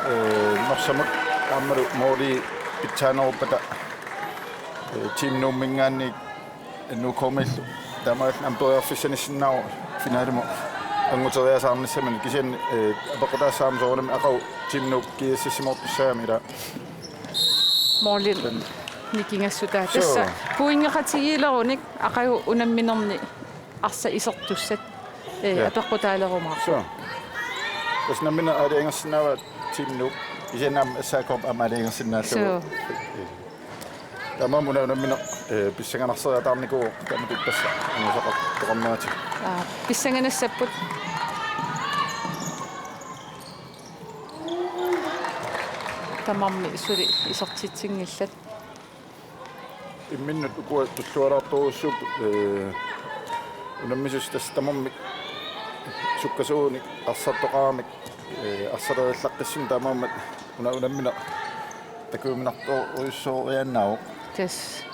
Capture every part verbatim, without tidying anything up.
Ee, Norsamut aammalu måli pitsaaneruppata, ee, Team Nuumminngaanniit N K-miillu taamaalilluni aamma periarfissanissinnaavoq finalimut anguteriasaarnissaminut, kisianni, ee, apeqqutaassaaq aamma soorunami aqagu Team Nuuk G S S-imoortussaagami ilaa. Måli nikingassutaa. Suu. Tassa pointeqatigiilerunik aqagu unamminerni arsaq isertussat, ee, Ja. apeqqutaalerumaarpoq. Suu. Tassa nammineq aalajangersinnaavaat Team Nuuk. Kisianni aamma S A K aamma aalajangersinnaallugu. Suu. Taamaammat una unammineq, ee, pissanganarseriataarnikuuvoq tamatuppassaq angusaqartoqarneratigut. Aa, pissanganassapput. Tamarmik suli isertitsinngillat. Imminnut ukua tulluartorujussuupput, ee, unammisussat tassa tamarmik sukkasuumik arsartoqaramik, ee, arsareriallaqqissaaq, taamaammat una unammineq takujuminartorujussuoriaannaavoq. Tassa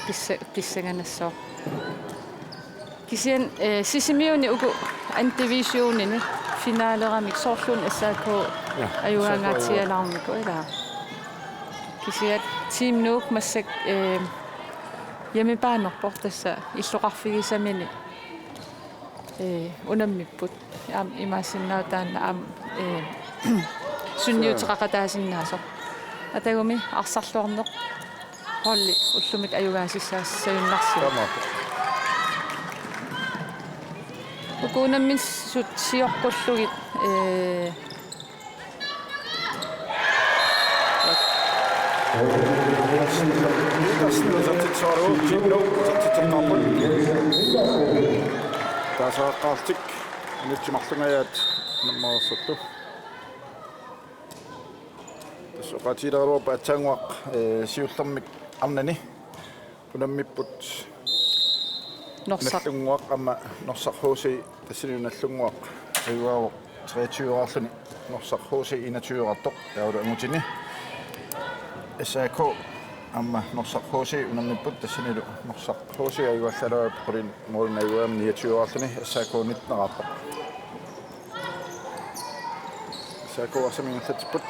pissa-, pissanganassaaq. Kisianni, ee, Sisimiuni uku anden divisionini finaleramik soorluuna S A K Ja, ajugaangaatsialaarnikuuvoq ilaa. Kisianni Team Nuuk massakkut, ee, hjemmebane-rpoq, tassa illoqarfigisamini, ee, unammipput. Aamma imaassinnaavoq taanna aamma, ee, sunniuteqaqataasinnaasoq. Atagumi arsarluarneq holdi ullumikkut ajugaasissaassagunarsivoq. Taamaappoq. Uku unammissut sioqqullugit, ee, Petersen isertitsisarlugu, Team Nuuk isertitseqqaarput. Taasaqaqqaarlutik minutsit marlungajaat unammereersutut. Tassa oqaatigileruarput aatsaannguaq, ee, siullermik arnani unammipput Norsaq. Nallunnguaq aamma Norsaq H C, tassani Nallunnguaq ajugaavoq treogtyve-raarluni, Norsaq H C enogtyve-raartoq taavalu angutini. S A K aamma Norsaq H C unammipput, tassanilu Norsaq H C ajugaallaalaapput qulinik målinik ajugaagami niogtyve-raarluni, S A K nitten-raartoq. S A K arsaq ingerlatsipput.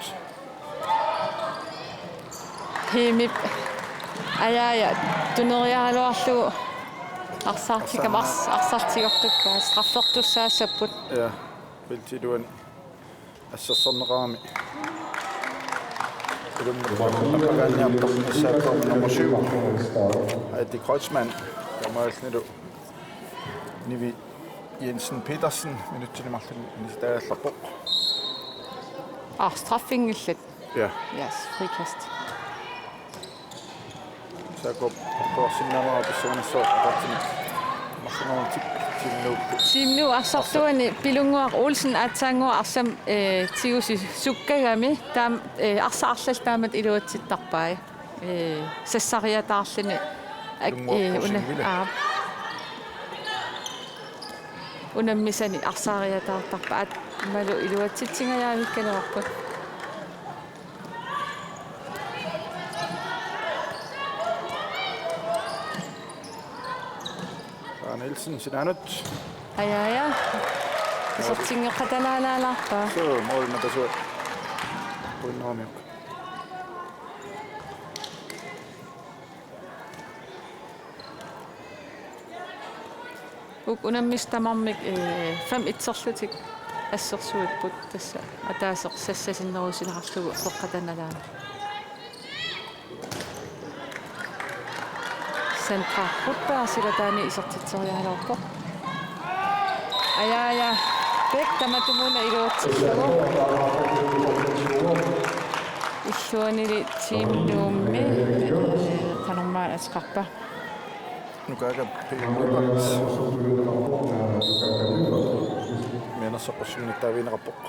Himip. Ajaaja, tuneriaraluarlugu arsaartikkama ars-, arsartigortuppaa, straffertussaassapput. Ja, feltip iluani assersorneqarami. Ilummut aqqagaanniartoq S A K nummer syv, Heidi Kreutzmann, taamaalillunilu Nivi Jensen Petersen, minutsini marlunni inisitaagallarpoq. Aa, straffinngillat. Ja. Yes, frikast. S A K ortoorsinnaammat pissanganassaaq ataatsimik. Marlunnertik Team Nuuk. Team Nuuk arsartuani Pilunnguaq Olsen aatsaannguaq arsaq, ee, tigusi sukkagami. Taam-, ee, arsaq arlallit taamatut iluatsittarpai. Ee, sassariataarluni. Ak-, Pilunnguaq ee, una-, Olsen-vile. Aa. Unammisani arsaariataartarpai, aammalu iluatsitsingajaavikkaluarput. Aa, Nielsen sinaanut. Ajaaja. Isertinngeqatalaalaalaarpaa. Suu, måli napasuat. Pointeramiuk. Uku unammissut tamarmik, ee, fem-etserlutik assersuipput, tassa ataaseq sassasinnerusinneqarlugu peqatanalaana. Sandra Rudberg silataani isertitseriaraluarpoq. Ajaaja Bech tamatumuuna iluatsillugu. Illuanili Team Nuummi, ee, qanormaa ateqarpa? Nukaaka P. Lyberth. Mianersoqqussummik nittaavigineqarpoq.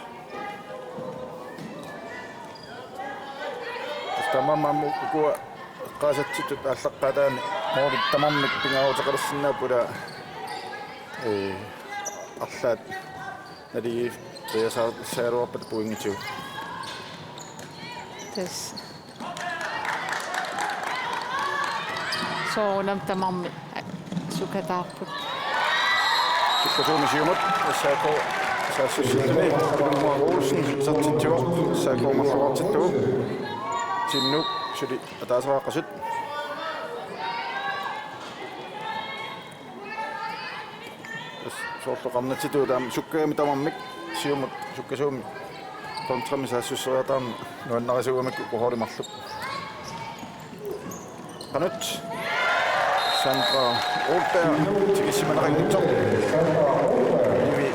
Taamaammat ukua eqqaasatsitut aallaqqaataani målit tamarmik pingaaruteqalersinnaapput, ilaa, ee, arlaat naligiiffeqassagaluarpata pointigut. Tassa. Soorunami tamarmik sukataarput. Sukkasuumik siumut S A K Saassussilluni Ilumar Olsen isertitsivoq, S A K marloqartillugu. Team Nuuk suli ataaseqaqqasut. Soorlu qarnatitut taama sukkagami tamarmik siumut sukkasuumik kontramik saassusseriataarneq nuannarisuugamikku uku holdit marluk. Qanut. Sandra Rudberg tikissimaneqanngitsoq. Nivi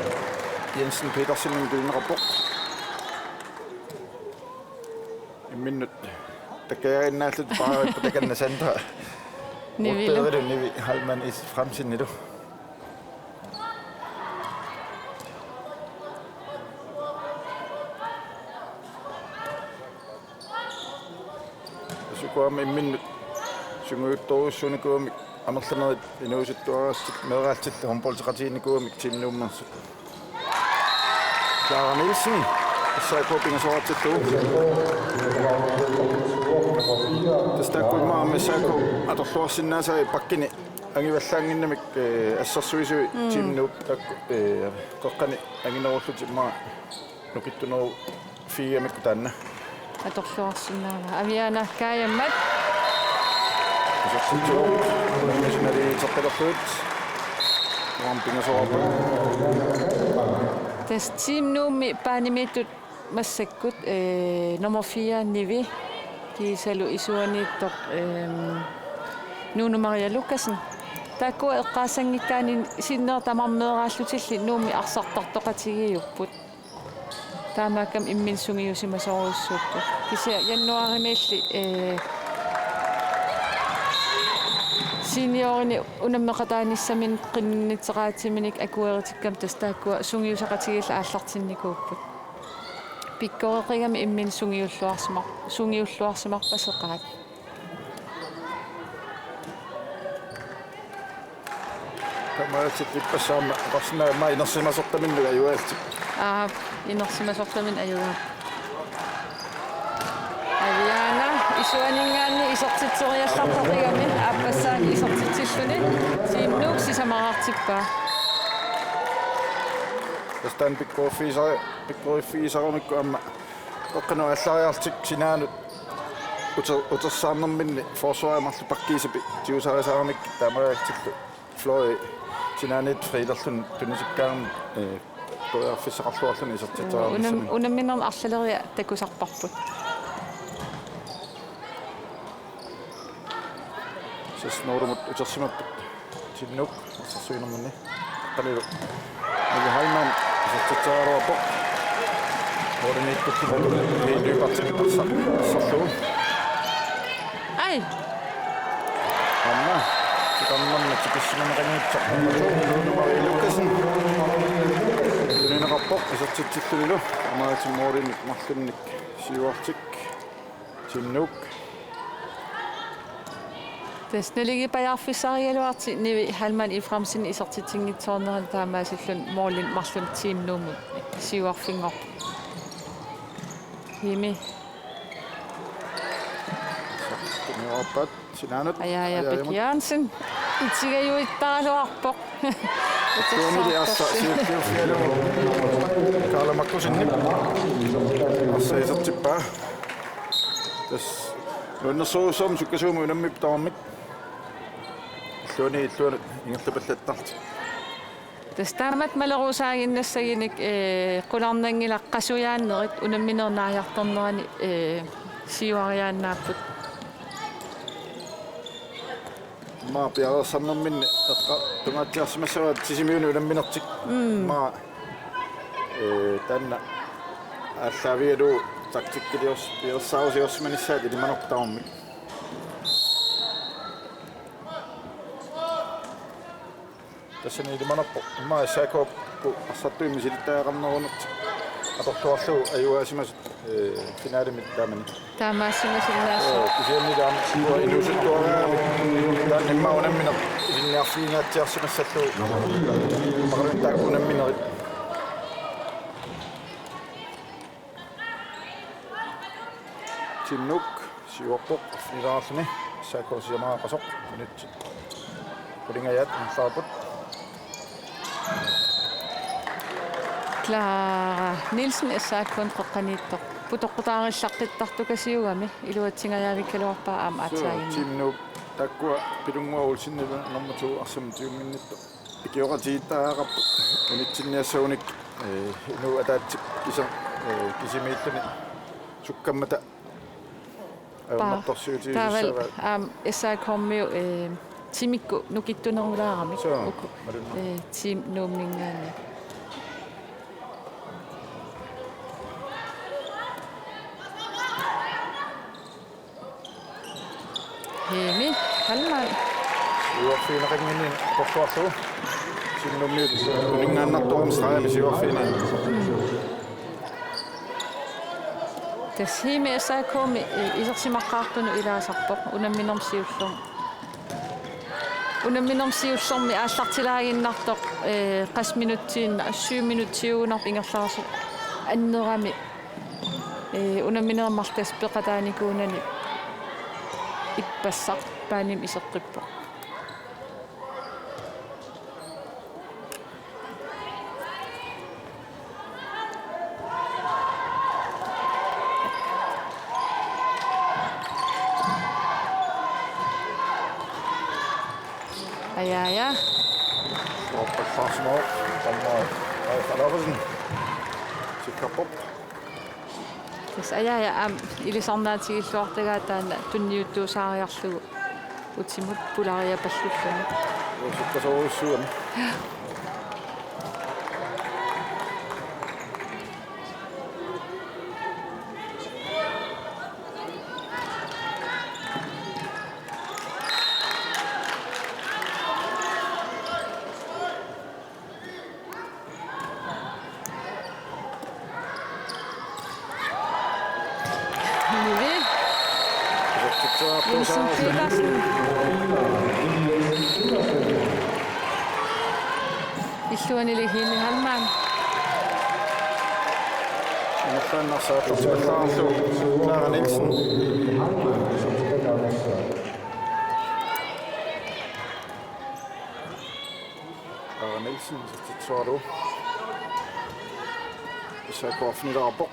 Jensen Petersenimut tunineqarpoq. Imminnut takkajaaginnaallutik paarippoq takanna Sandra Nivilu. Rudbergilu Nivi Heilmann Is Franzenilu. Sukuam imminnut sungiuttorujussuunikuumik amerlanerit inuusuttuaraallutik meeraallutik håndboldeqatigiinnikuumik Team Nuummeersut. Clara Nielsen, S A K pingasoqartillugu. Tassa taakku immaqa aamma S A K atorluarsinnaasai bakkini angivallaannginnamik, eh, assersuisui Mm. Team Nuuk taakku, eh, qeqqani anginerullutik immaqa nukittunerufigigamikku taanna. Atorluarsinnaavaa. Aviana Kajammat. Isertitsivoq. Nationaliuteqqilerlugu. Uanga pingasoqarpoq. Tassa Team Nuummi baanimiittut massakkut, eh, nummer fire Nivi. Kiisalu isuaniittoq, ehm, Nunu Maria Lukassen. Taakku eqqaassanngikkaanni sinneq tamarmeeraallutillu Nuummi arsartartoqatigiiupput. Taamaakkami imminut sungiusimasorujussuupput. Kisianni januaarimiilli, eh, seniorinik unammeqataanissaminnik qinnuteqaatsiminik akueritikkami tassa taakkua sungiusaqatigiillu aallartinnikuupput. Pikkoreqigami imminut sungiulluarsimar-, sungiulluarsimarpaseqaat. Taamaalillutit ippassaq aamma oqarsinnaavit aamma inersimasortaminnut ajugaallutigu. Aap, inersimasortaminnut ajugaavoq. Aviana isuaninngaanniit isertitseriallartoqigami aappassaani isertitsilluni Team Nuuk sisamaraartippaa. Tassa taanna pikkoriffigisara-, pikkoriffigisaramikkit aamma qeqqanut aallariarlutik sinaanut uter-, utersaarnerminni forsvarip marluk bakkiisapit tigusarisaramik taamaalillutillu fløji sinaaniittut friilerluni tunisikkaangamik, eh, periarfissaqarluarluni isertitseriarnissaminut. Unam-, unamminerni arlaleriarluni takusarparput. Seks nuulumut utersimapput. Team Nuuk assersuinerminni. Qalilu. Nivi Heilmann isertitseriaraluarpoq. Målimiittukkut Nivi Lyberthimit arsaq asserlugu. Ai. Aamma titarnermik tikissimaneqanngitsoq nummer to, Nunu Marie Lukassen. Tunineqarpoq isertitsillunilu. Aamma målimik marlunnik siuartik. Team Nuuk. Tassa naligiippajaarfissarigaluartut Nivi Heilmann Efraimsen isertitsinngitsoornerani taamaasilluni målimik marlunnik Team Nuummut siuarfinngorpoq. Jimmy. Tuniorpat sinaanut. Aja, aja, Aja, Bæk Jørgensen. Itigajuittaraluarpoq. Tuunili arsaq siuttuuffigalugu. Karla Markussenip arsaq isertippaa. Tassa nuannersorujussuarmik sukkasuumik unammipput tamarmik. Illuanni illuanut ingerlapallattarlutik. Tassa taamatut maleruusaaginnassaginik, eh, qularnanngilaq qasujaannerit unamminerit naajartornerani, eh, siuariaannaapput. Aamma piareersarnerminni eqqaa tungaatsiarsimassavaat Sisimiuni unamminertik. Mm. Aamma, eh, taanna aallaavigalugu taktikkiliors-, piareersaarusiorsimanissaat ilimanarpoq tamarmik. Tassani ilimanarpoq. Aamma S A K-kkut arsartunik misilittagaqarnerunertik atorluarlugu ajugaasimasut, eh, finalemi taamani. Taamaassimasinnaassaaq. Joo, kisianni taama uanga inuusuttuaraaramik. Taanna immaqa unammineq ilinniarfigingaatsiarsimassallugu. Maqaluit taakku unamminerit. Team Nuuk siuarpoq arfinileraarluni. S A K sisamaqasoq. Minutsit qulingajaat ingerlareerput. Laara Nielsen S A K-mi qeqqaniittoq putoqqutaarillaqqittartukasiugami iluatsingajavikkaluarpaa aamma. Suu, aatsaaginnaq. Team Nuup taakkua Pilunnguaq Olsenip nummer to arsamut tiunnginnittoq. Ikioqatigiittariaqarput unitsinniassagunik, eh, inuit ataatsip kisa-, eh, kisimiilluni sukkammata Pa-, ajornartorsiutigisussaavaat. Taavalu, aamma, S A K-miut, eh, timikkut nukittunerulaarami. Suu, uku, malunna. Eh, Team Nuumminngaanniit. Hemi Hallmann. Siuarfigineqannginninneq atorluarlugu. Team Nuummiut uninngaannartuarami stregimi siuarfigineq. Tassa Hemi S A K-mi, eh, isersimaqqaartunut ilaasarpoq unamminermi siullermi. Unamminermi siullermi aallartilaaginnartoq, eh, qassit minutsiinnaq, syv minutsiugunarpoq ingerlaarsoq annerami, eh, unamminerit marluk tassa peqataanikuunani ippassaq baanimi iseqqippoq. Ajaja. Suu, Pallaarsimavoq. Tamma. Ai, Falafesen. Sikkerpoq. Tassa ajaja aamma ilisarnaatigilluartagaat taanna tunniuttuusaariarlugu utimut pulariapallulluni. Uusukkasoorujussuugami. Nivi. Jensen Petersen. Illuanili Hemi Hallmann. Amerlaannaq saattortipallaarlugu Clara Nielsen. Clara Nielsen, isertitseqarpoq. S A K arfinilaarpoq.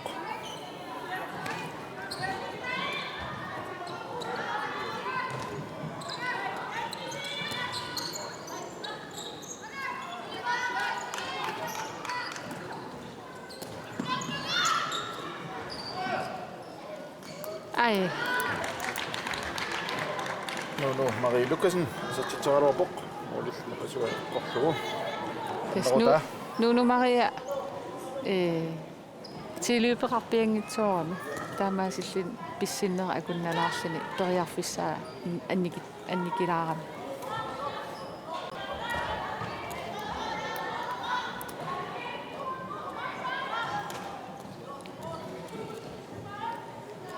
Ai. Nunu Marie Lukassen, isertitseqarpoq. Målillu qasuat qorlugu. Tassa Nu-, Nota. Nunu Marie, eh, tilløbeqarpianngitsoorami. Taamaasilluni pissinneq akunnalaarluni periarfissaa annikit-, annikilaarami.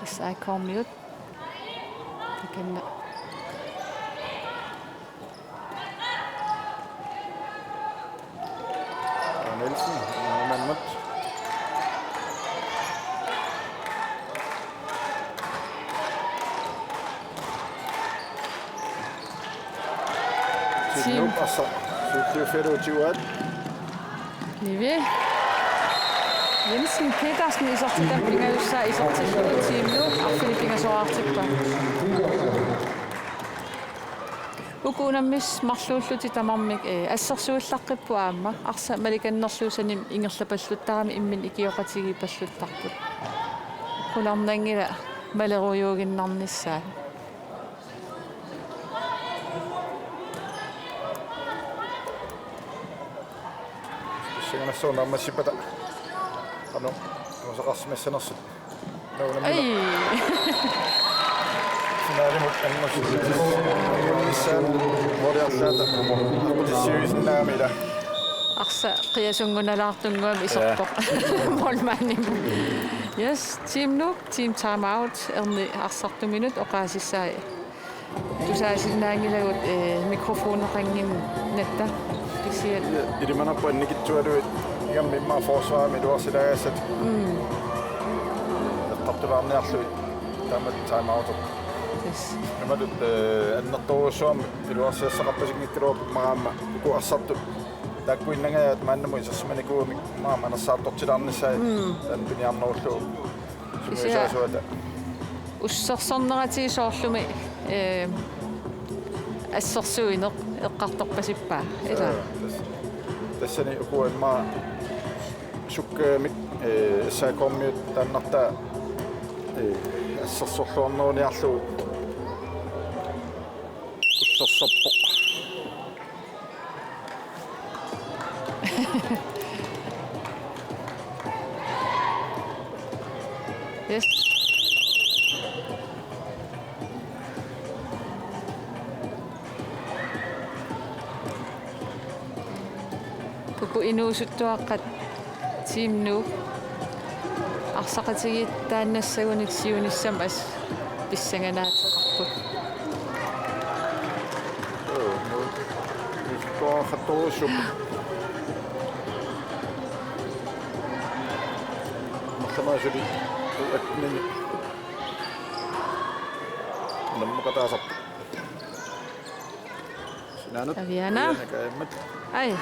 S A K-miut. Takanna. Nielsen, Nuummiut. Team Nuup arsaq. Siulliuffigalugu tiguaat. Nivi. Jensen Petersen isertitami pingajussaa isertillugu Team Nuup arfineq-pingasoraartippaa. Uku unammisut marluullutik tamarmik, eh, assersuullaqqipput aamma. Arsaq malikannerlugu sanimut ingerlapalluttarami imminut ikioqatigiippalluttarput. Qularnanngilaq malerujuuginnarnissaat. Pissanganassaaq naammassippata. Qanoq, nuusaqarsimassanersut. Ai. Finalimut annertuumik. Måli arlaata. Aqqutissiuisinnaammat ila. Arsaq qiasunngunalaartunnguamik iserpoq. Ja. Målmandimut. Yes, Team Nuup, team timeout, erniarsartuminut oqaasissai. Tusaasinnaanngilagut, eh, mikrofoneqannginnatta. Kisianni. Ilimanarpoq annikitsualuit ingammik immaqa forsvarimi iluarsilaagassat. Mm. Eqqartulaarniarlugit taamatut timeout. Yes. Imatut, eh, annertoorujussuarmik iluarsiassaqarpasinngikkaluarpoq aamma uku arsartut. Taakkuinnangajaat maannamut isersimanikuugamik maani manersaartortilaarnissaat. Mm. Taanna piniarnerullugu. Kisianni sumiusaasuata. Ussersorneratigut soorlumi, eh, assersuineq eqqartorpasippaa. Ilaa. Aa, tas-, tassani ukua immaqa sukkaamik, eh, S A K-miut taannartaa, eh, assersorluarneruniarlugu ussersorpoq. Yes. Uku inuusuttuaqqat Team Nuuk arsaqatigiittaannassaguni siunissami assut pissanganaateqarput. Joo, nu, nu står han dog, så Marlamaasuli uattini. Nammakataasarpoq. Sinaanut. Aviana. Aviana kaajammat. Ai.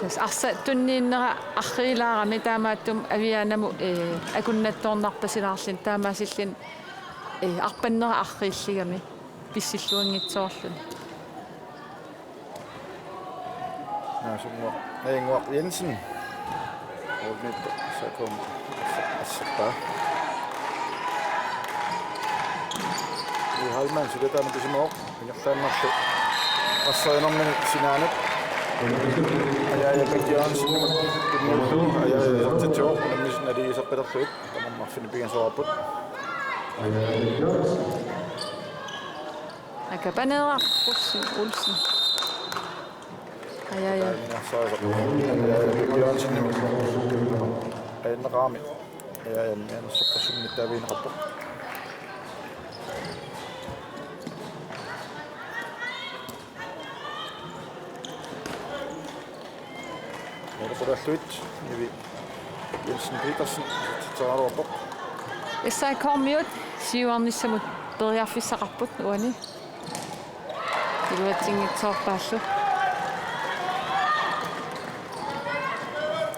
Tassa arsaq tunniinnera arriilaarami taamaattumik Avianamut, eh, akunnattoornarpasilaarluni taamaasilluni, eh, arpannera arriilligami pissilluanngitsoorluni. Naasunnguaq, Najunnguaq Jensen. Målmand, S A K, asseppaa. Ii Heilmann, suli taanna pisimavoq. Ingerlaannarlu arsarinermini sinaanut. Ajaaja Bæk Jørgensenimut tunniullugu. Ajaaja isertitsivoq, unammisut naligiiseqqilerlugit. Tamanna arfineq-pingasoorput. Akapaneeraq Olsen, Olsen. Ajaaja. Taanna arsaasoq. Ajaaja Bæk Jørgensenimut. Ajanneqarami. Ajaaja, anersoqqassummik taavigineqarpoq. Måli qulallugit, Nivi Jensen Petersen, isertitseriaraluarpoq. S A K-miut siuarnissamut periarfissaqarput uani. Iluatsinngitsoorpaallu.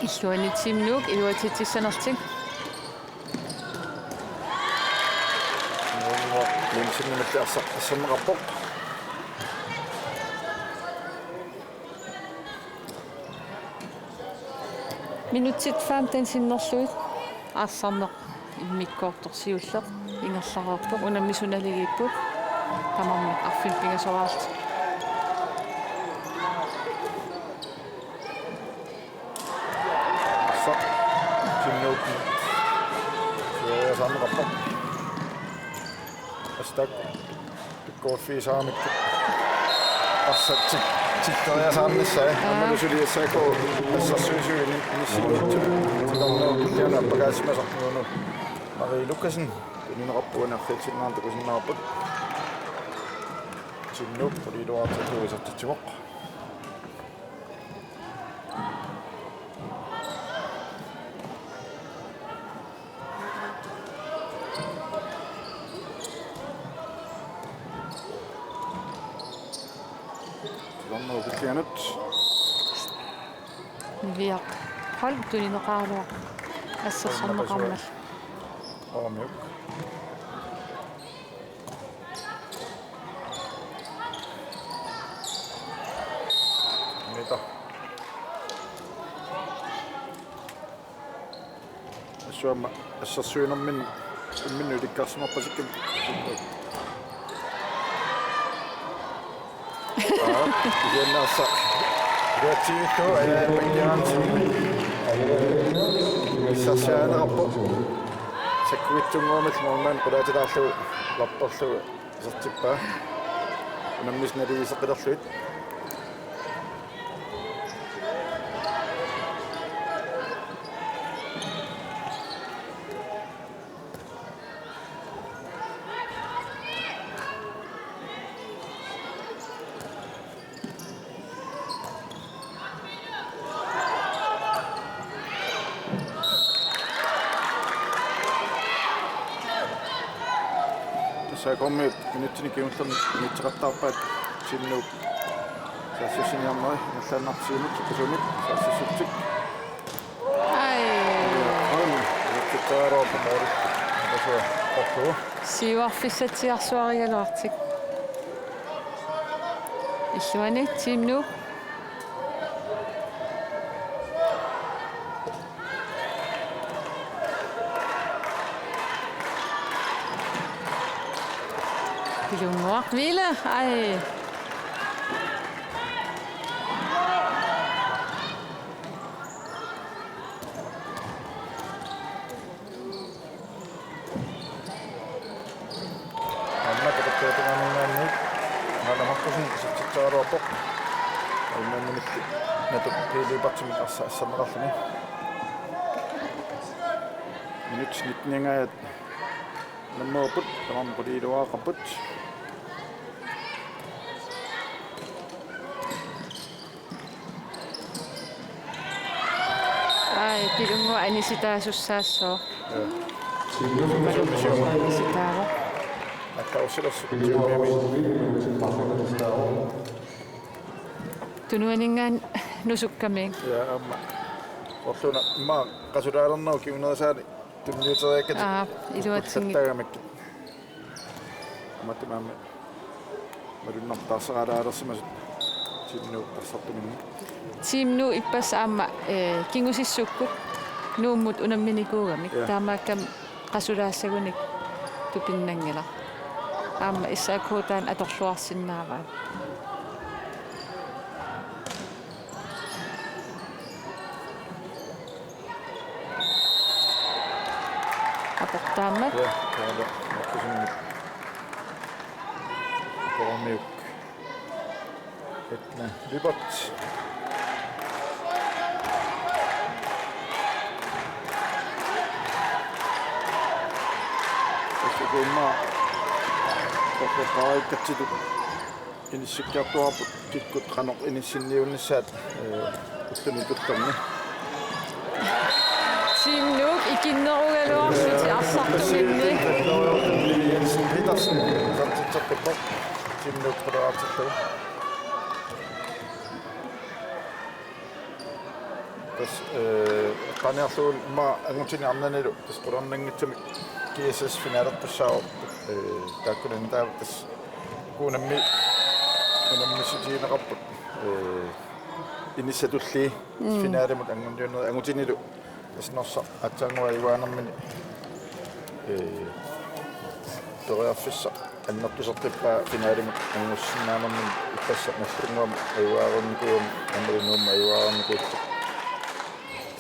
Illuanni Team Nuuk iluatsitsissanertik. Jensenimilli arsa-, arsaanneqarpoq. Minutsit femten sinnerlugit arsarneq immikkoortoq siulleq ingerlareerpoq, unammisut naligiipput. Tamarmik arfineq-pingasoraarlutik. Arsaq. Team Nuuk. Suoriasaarneqarpoq. Astak. Pikkoriffigisaramikku. Arsaq tit-, titeriasaarnissaa. Aammalu suli S A K assersuisuini inissinniittoq. Titarnerup kingorna appakaasimasarpunga. Marie Lukassen. Tunineqarpoq, uani arriitsinneqarnera takusinnaavarput. Team Nuuk, quliiluartittuusartitsivoq. Titarnerup killinganut. Niviaq Holm tunineqaraluaq assersorneqarmat. Aamiuk. Mita. Assut aamma assersuinermini imminnut ilikkarsimarpasikkami. Aa, kisianni arsaq. Kuatsiillu, Ajaaja Bæk Jørgensen. Pissarsiarineqarpoq. Sakkuitsunnguamillu målmand qulaatilaarlugu lapperlugu isertippaa. Unammisut naligiiseqqilerlugit. Tassa akornanni minutsini kingullerni inissaqattaarpaat Team Nuuk Saassussiniarneri ingerlaannartiginut usunik saassussutsit. Ai. Ol, uatsikkaaruarpa moori. Tasua qorlugu. Siuarfissatsiarsuarigaluartik. Illuani Team Nuuk. Pilunnguaq Ville, ai. Aamma tapattaatungaanniit Nana Markussen isertitseraluarpoq. Aamma minutsit natuk P L-ip arsaq assanneqarluni. Minut nitten-ingaat nammeerput, tamarmik quliiluaqarput. Ai, Pilunnguaq anisitaasussaassaaq. Ja. Anisitaavoq. Akkaussulersu. Tunuaninngaanniit nusukkamiuk. Ja, aamma. Orluna immaqa qasulaalernerup kingunerisaanik tunniuteriakkatit. Aa, iluatsinngilaq. Taagamikkit. Aamma tamaani malunnartaarsaralaalersimasut Team Nuup arsartuminni. Team Nuuk ippassaq aamma, eh, kingusissukkut Nuummut unamminikuugamik. Ja. Taamaakkami qasulaassagunik tupinnanngilaq. Aamma S A K taanna atorluarsinnaavaat. Aportaammat. Ja, taava Markussenip. Aporamiuk. Etne Lyberth. Tassa immaqa. Tassa qaikkatsitut. Inissikkiartuaarput kikkut qanoq inissinniunnissaat, eh, ulluni tullerni. Team Nuuk ikinnerugaluarlutik arsartuminni. Jensen Petersen, isertitseqqippoq. Team Nuuk quleraartillugu. Tassa, eh, eqqaaniarlugu immaqa angutini arnanilu tassa qularnanngitsumik G S S finalertussaavoq, eh, taakkunani taava tassa uku unammi-, unammissutigineqarput, eh, inissat tulliit. Mm. Finalimut anguniarnerit angutinilu tassa Norsaq aatsaannguaq ajugaanermini, eh, periarfissaq annertuseqqippaa finalimut angusinnaanermini ippassaq Nagdlunguamut ajugaarunikuugami aammalu Nuummut ajugaarunikuuvoq.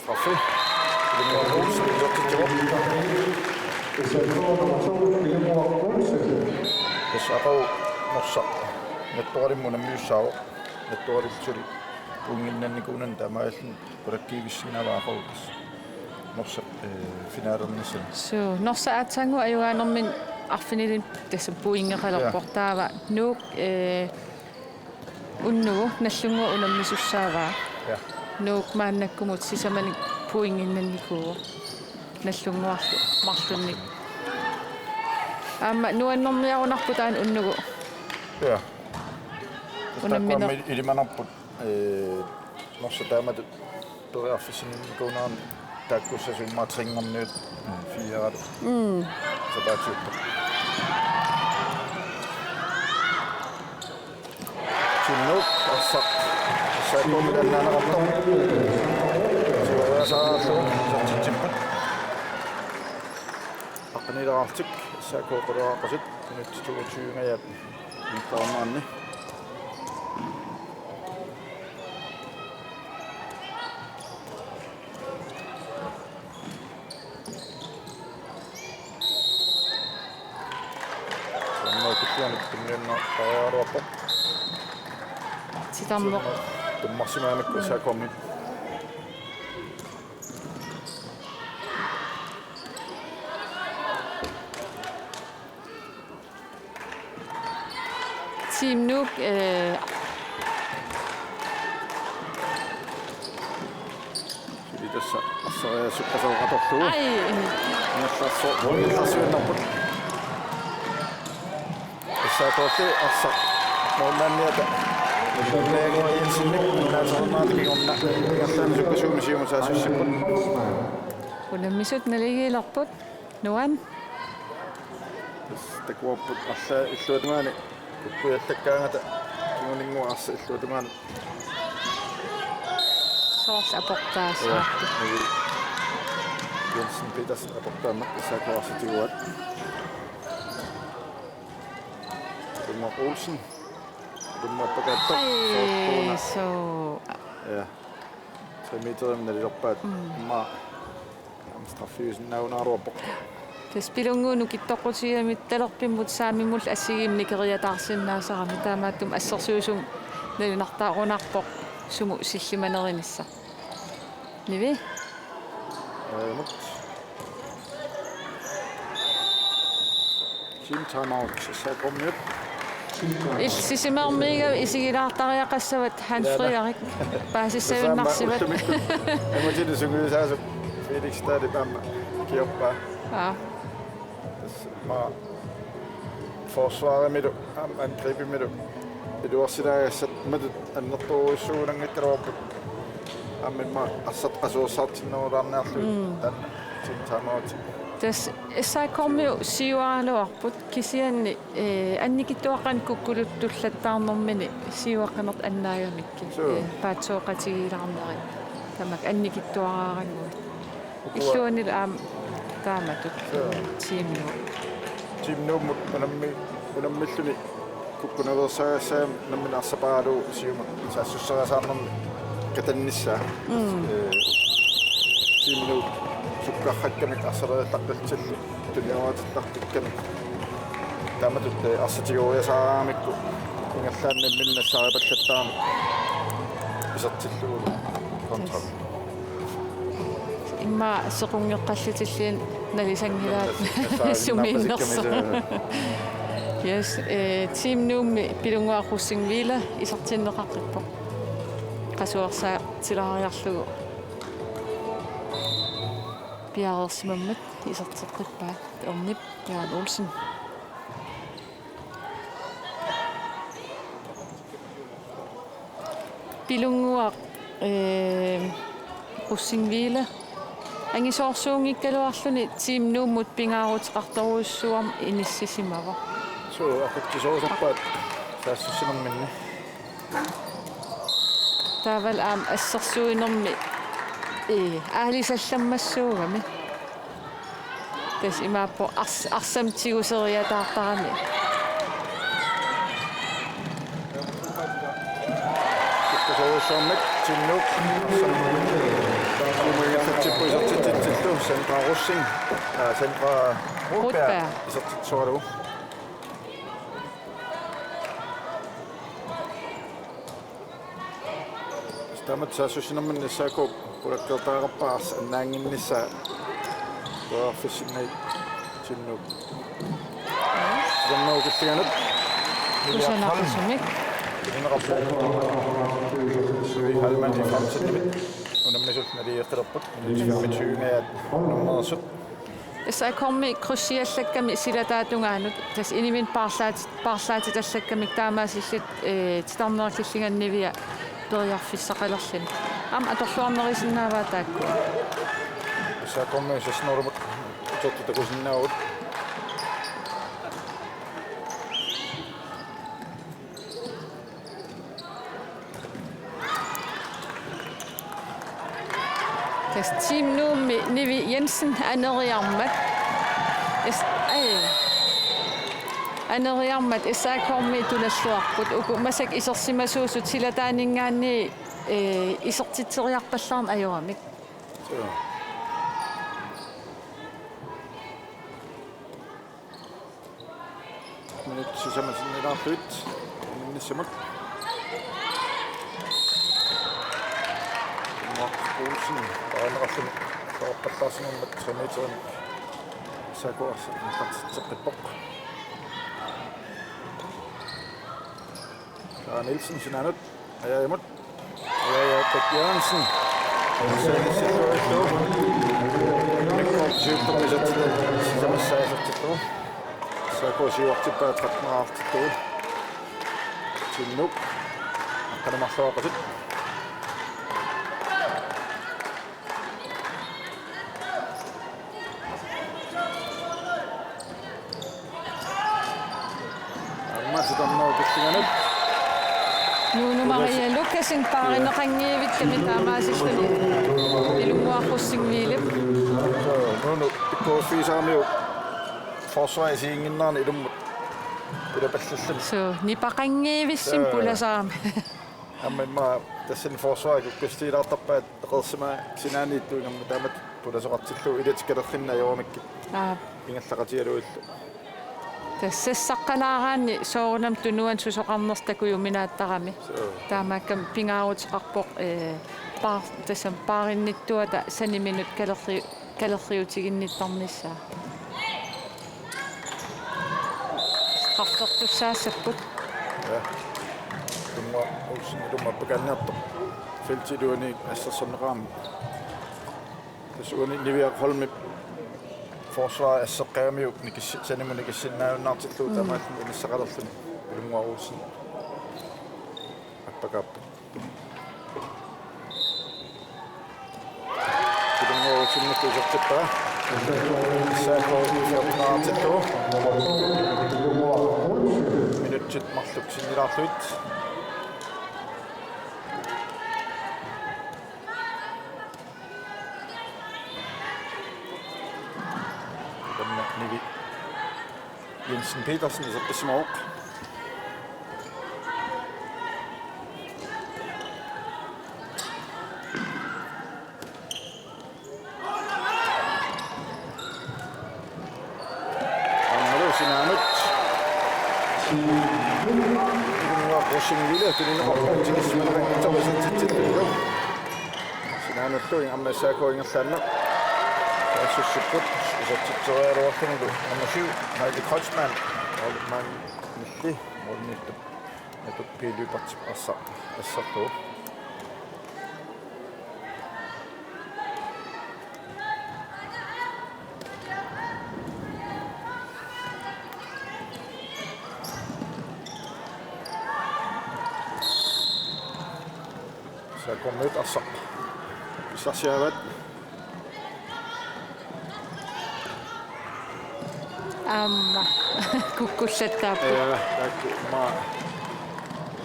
Straffe. Nagdlunguaq Olsen isertitsivoq. Tassa aqagu Norsaq Nattoralimmut unammiussaavoq. Nattoralip suli puinnginnannikuunani taamaalilluni qulakkiivissinnaavaa aqagu tassa Norsaq, eh, finalernissani. Suu, Norsaq aatsaannguaq ajugaanermini arfinilimmik tassa puinngeqalerpoq. Ja. Taava Nuuk, eh, unnugu Nagdlunguaq unammisussaavaa. Ja. Nuuk maannakkumut sisamanik puinnginnannikuuvoq Nagdlunguarlu marlunnik. Aamma nuannerniarunarpoq taanna unnugu. Ja. Unammineq. Taakkuami ilimanarput, eh, Norsaq taamatut periarfissinnikuunerani taakkuussasut immaqa tringerniut, eh, firealu. Mm. Sapaatiuppoq. Team Nuuk arsaq S A K-mut annaaneqartoq. Siuariasaarlugu isertitsipput. Aqqaniilaarlutik S A K quleraaqqutit minutsit toogtyve-ingajaat ingerlareernerani. Taanna kisianni tunniunneqariaraluarpoq. Titarneq. Tummarsimagamikku S A K-mi. Team Nuuk, eh, suli tassa arsariaaseq qasoqatorlugu. Ai. Ingerlaarsu-, ingerlaarsuinnarput. S A K-lli arsaq. Nuummaanniata. Lego Jensenip nunaasernaata kingorna ingerlaannaq sukkasuumik siumut saassussipput. Unammisut naligiilerput. Nuan. Tassa takuarput arsaq illuatungaani. Kukkujallakkaangata kinguninnguaq arsaq illuatungaani. Soorlu aportaassaaq. Ja, Nivi Jensen Petersen aportaammat S A K arsaq tiguaat. Ulrik Olsen. Ulrik. Ai, soortuuna. Suu. Ja. Tre meterimik nalilerpaat. Mm. Immaqa aamma straffiusinnaagunaraluarpoq. Tassa Pilunnguup nukittoqutigigamik talerpimmut saamimullu assigiimmik nikeriataarsinnaasarami, taamaattumik assersuisumik nalunartaarunarpoq sumut sillimanerinissaq. Nivi? Aamma. Team timeout, S A K-miut. Illit sisamarmiigavit isigilaartariaqassavat Hans Frederik. Paasissagunarsivat. Tassa aamma ullumikkut. Aamma tini sungiusaasoq Felix Dahlip aamma kiorpaa. Aa. Tassa aamma forsvarimilu, aamma angribimilu. Iluarsilaagassat matut annertoorujussuugunanngikkaluarput. Aamma immaqa arsaq qasuersaartinnerulaarniarlugu. Mm. Taanna team timeout. Tassa S A K-miut siuaraluarput kisianni, eh, annikitsuaqqanik kukkuluttut tullattaarnermini siuaqqanertut annaagamikkit. Suu. Eh, paatsooqatigiilaarnerit. Tamakku annikitsuaraaranngui. Ukua. Illuannilu aamma taamatut. Suu. Team Nuuk. Team Nuummut unammi-, unammilluni kukkunaveersaagassaammat nammineq arsaq paarlugu siumut saassusserisaarnermik katannissaa. Mm. Eh, Team Nuuk sukkarrakkamik arsaq aallaqqillutillu tunioraatillartikkamik. Taamatut, eh, arsaq tigoriasaaraangamikku ingerlaannaq imminnut nassaaripallattaarami isertillugu kontra. Immaqa sequnngeqqallutilluunniit nalisanngilaat. Nassaarinnarpasikkami sumiinnersoq. Yes, eh, Team Nuummi Pilunnguaq Rosing Wille isertinneqaqqippoq. Qasuersaatilaariarlugu piareersimammat iserteqqippaat. Ernip Jørgen Olsen. Pilunnguaq, eh, Rosing Wille. Angisoorsuunngikkaluarluni Team Nuummut pingaaruteqartorujussuarmik inissisimavoq. Suu, aqutsisoorsorpaat saassussinerminni. Taavalu aamma assersuinermi, eh, aalisallammassuugami. Tassa imaappoq ars-, arsamik tiguseriataartarami. Sukkasoorujussuarmik Team Nuuk arsamik. Sumuigallatsipput isertitsitsillu Sandra Rosing, aa, Sandra Rotberg. Rotberg. Isertitsisoralugu. Taamatut saassussinermini S A K qulakkeertariaqarpaa arsaq annaannginnissaa periarfissinnaanngitsoq Team Nuuk. Sisammagu killinganut. Kusanaqisumik. Ineqarpoq. Louis Heilmann i fremtiden. Unammisut naligiilerput. Femogtyve nummersut. S A K-mi krydseriallakkami silataatungaanut, tassa iniminnik paarlaat-, paarlaatitallakkamik taamaasillutik, eh, titarnerit killinganni Nivia periarfissaqalerluni. Aamma atorluarnerisinnaavaa taakkua. S A K-mi seksten-orumut utertut takusinnaavugut. Tassa Team Nuummi Nivi Jensen aneriarmat. Es-, ai. Aneriarmat S A K-mi tunalluarput. Uku massakkut isersimasuusut silataaninngaanniit, eh, isertitseriarpallaarneq ajoramik. Suu. Minut sisamat sinnilaarlugu. Minnissamut. Mark Olsen, taamaasilluni, taarpallaarsinermat tre meterimik S A K arsaq neqartitseqqippoq. Sara Nielsen sinaanut, ajaajamut. Ja, ja, Bent Jørgensen. Mikko, syvogtyve, sisamassaa isertittoq. S A K siuartippaa tretten-aaqqittoq. Team Nuuk. Anumarluaqutut. Aamma sitarnerup killinganut. Nuunu Maria Lukasen paarineqanngivikkami taamaasilluni ilunnguaqqussing Vilep. Nuunu pikkoriffigisaramiuk forsvarip isiginnginnerani ilummut pulapallalluni. Suu, nipaqanngivissinga. Suu. Pulasaami. Aamma immaqa tassani forsvarip kukkussutigilaartarpaat eqeersimaat sinaaniittuugamma taamatut pulasoqartillugu ilatik kalerrinnit ajoramikkit. Aap. Ingerlaqatigalugillu. Tassa saqqalaaraanni soorunami tunuani susoqarnersoq takujuminaattarami. Suu. Taamaakkami pingaaruteqarpoq, ee, paar-, tassami paarinnittuata saniminut kalerri-, kalerriutiginnittarnissaa. Straffertussaassapput. Ja. Tumma Olsen tumma pakannerto. Feltip iluani assersorneqarami. Tassa uani Niviaq Holmip forsvarip asseqqagamiuk nikissi-, sanimut nikissinnaajunnaartillugu. Mm. Taamaalluni inissaqalerluni Ilunguaq Olsen appakaappoq. Ilunguaq Olsen isertippaa. S A K fjorten artillugu. Minutsit marluk sinnilaarlugit. Tamanna Nivi Jensen Petersen isertissimavoq. Aammalu sinaanut. Ilunguaq Rosing Ville tunineqarpoq tikissimaneqanngitsoq isertitsillunilu. Sinaanullu aamma S A K ingerlaannaq. Saassussipput isertitseriaraluarlunilu nummer syv, Heidi Kreutzmann. Holman Nilli, målimiittup Netop P. Lybertip arsa-, asserlugu. S A K-miut arsaq pissarsiaraat. Aamma kukkullattaapput. Ja, taakku immaqa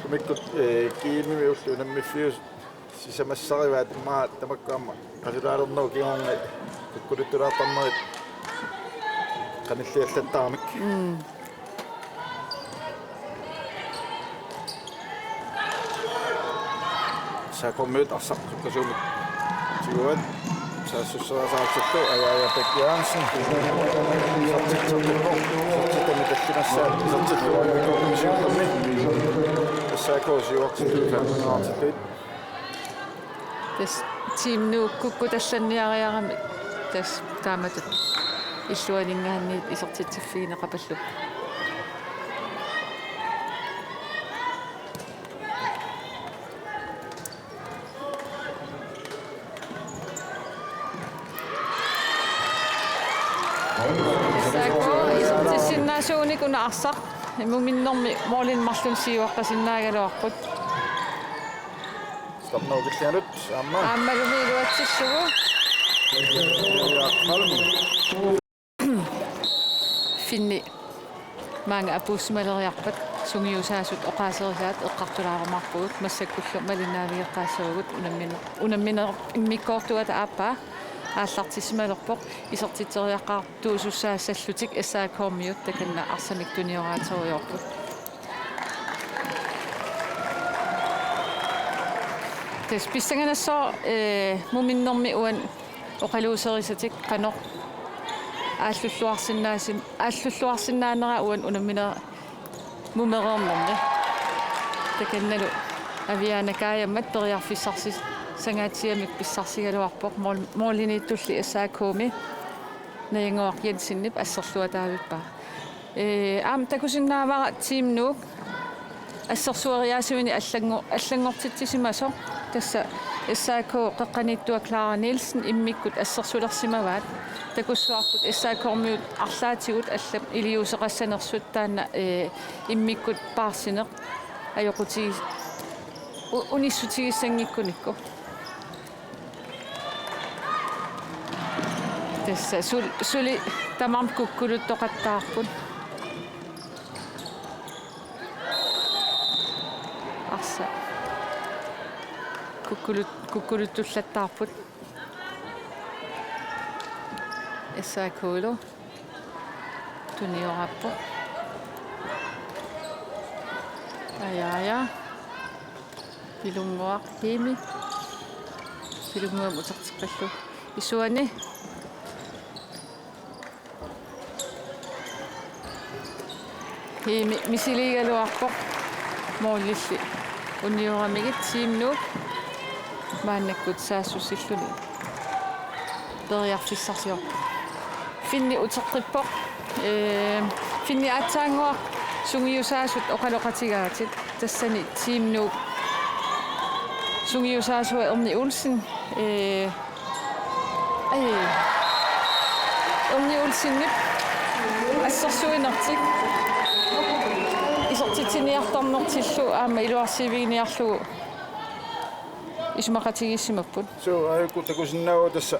sumikkut, eh, G M-imi ullut unammiffiusut sisamassarivaat immaqa tamakku aamma qasulaalernerup kingorna kukkuluttulaartarnerit qanilliallattaramik. Mm. S A K-miut arsaq sukkasuumik tiguaat. Saassusseriasaartillugu Aja Aja Bech Jørgensen. Isertitseqqipput. Isertitami tallimassaat isertillugu unamminermi. S A K siuartillugit femten artillugit. Tassa Team Nuuk kukkutallanniariarami tassa taamatut illuaninngaanniit isertitsiffigineqapallugu. S A K isertissinnaasuunik una arsaq muminnermi målinik marlunnik siuaqqasinnaagaluarput. Stop no killinganut aamma. Aammalumi iluatsillugu. Ja, Holm. Finni maanga apuussimaleriarpat sungiusaasut oqaaserisaat eqqartulaarumaarpugut, massakkullu malinnaavigeqqaassavagut. Unammine-, unammine-, immikkoortuata aappaa aallartissimalerpoq, isertitseriaqqaartuusussaassallutik S A K-miut takanna arsamik tunioraaterujoorput. Tassa pissanganassaaq, eh, muminnermi uani oqaluuserisatik qanoq aallulluarsinnaasim-, aallulluarsinnaanera uani unammine-, mumereernermi. Takannalu Aviana Kajammat periarfissarsis-, sangaatsiamik pissarsigaluarpoq mål-, målimiittulli S A K-mi Najanguaq Jensenip asserluataavippaa. Ee, aamma takusinnaavara Team Nuuk assersueriaasuini allanngor-, allanngortitsisimasoq, tassa S A K qeqqaniittua Clara Nielsen immikkut assersulersimavaat. Takussuarput S A K-miut arlaatigut allat iliuuseqassanersut, taanna, ee, immikkut paarsineq ajoqutigi-, u-, unissutigissanngikkunikku. Tassa sul-, suli tamarmik kukkuluttoqattaarput. Arsaq. Kukkulut-, kukkuluttullattaarput. S A K-lu. Tuniorarpoq. Aja, aja. Pilunnguaq Hiimi. Pilunnguamik uterteqqillugu. Isuani. Hiimi misiliigaluarpoq. Målilli unioramigit Team Nuuk maannakkut saassussilluni periarfissarsiorpoq. Finni uteqqippoq. Ee, Finni aatsaannguaq sungiusaasut oqaloqatigaatit. Tassani Team Nuuk sungiusaasua Erni Olsen. Ee, Ai. Erni Olsenip assersuinertik isertitsiniartarnertillu aamma iluarsiiviginiarlugu isumaqatigiissimapput. Suu, aajuku takusinnaavugut tassa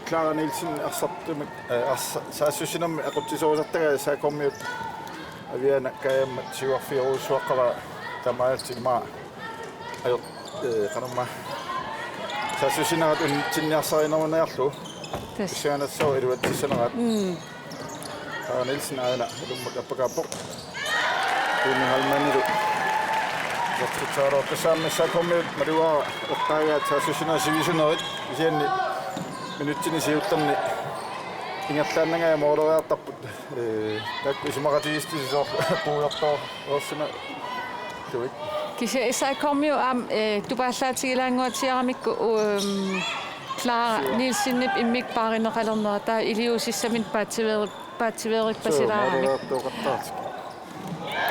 Clara Nielsen arsartumik, eh, arsa-, saassussinermi aqutsisorisartagaa S A K-miut Aviana Kajammat siuarfiorujussuaqqavaa taamaalillutik ima ajor-, eh, qanormaa. Saassussinerat unitsinniarsarineruniarlugu. Tassa. Pissanganassaaq iluatsissanerat. Mm. Clara Nielsen aana ilummut appakaappoq. Tuni Halmanilu. Isertitseriarlugu tassa aamma S A K-miut malugaara eqqaagaat saassussinerit sivisunerit. Kisianni minutsini siuttarni ingerlaannangajaat måleriartarput. Ee, taakku isumaqatigiissutisi soorlu puigortoorsimaguit. Kisianni S A K-miut aamma, ee, tupaallaatigilaannguatsiaramikku, um, Clara Nielsenip immikkut paarineqalernera taava iliuusissaminnut paatsiveeri-, paatsiveerippasilaaramik. Suu, måleriartuuqattaartik.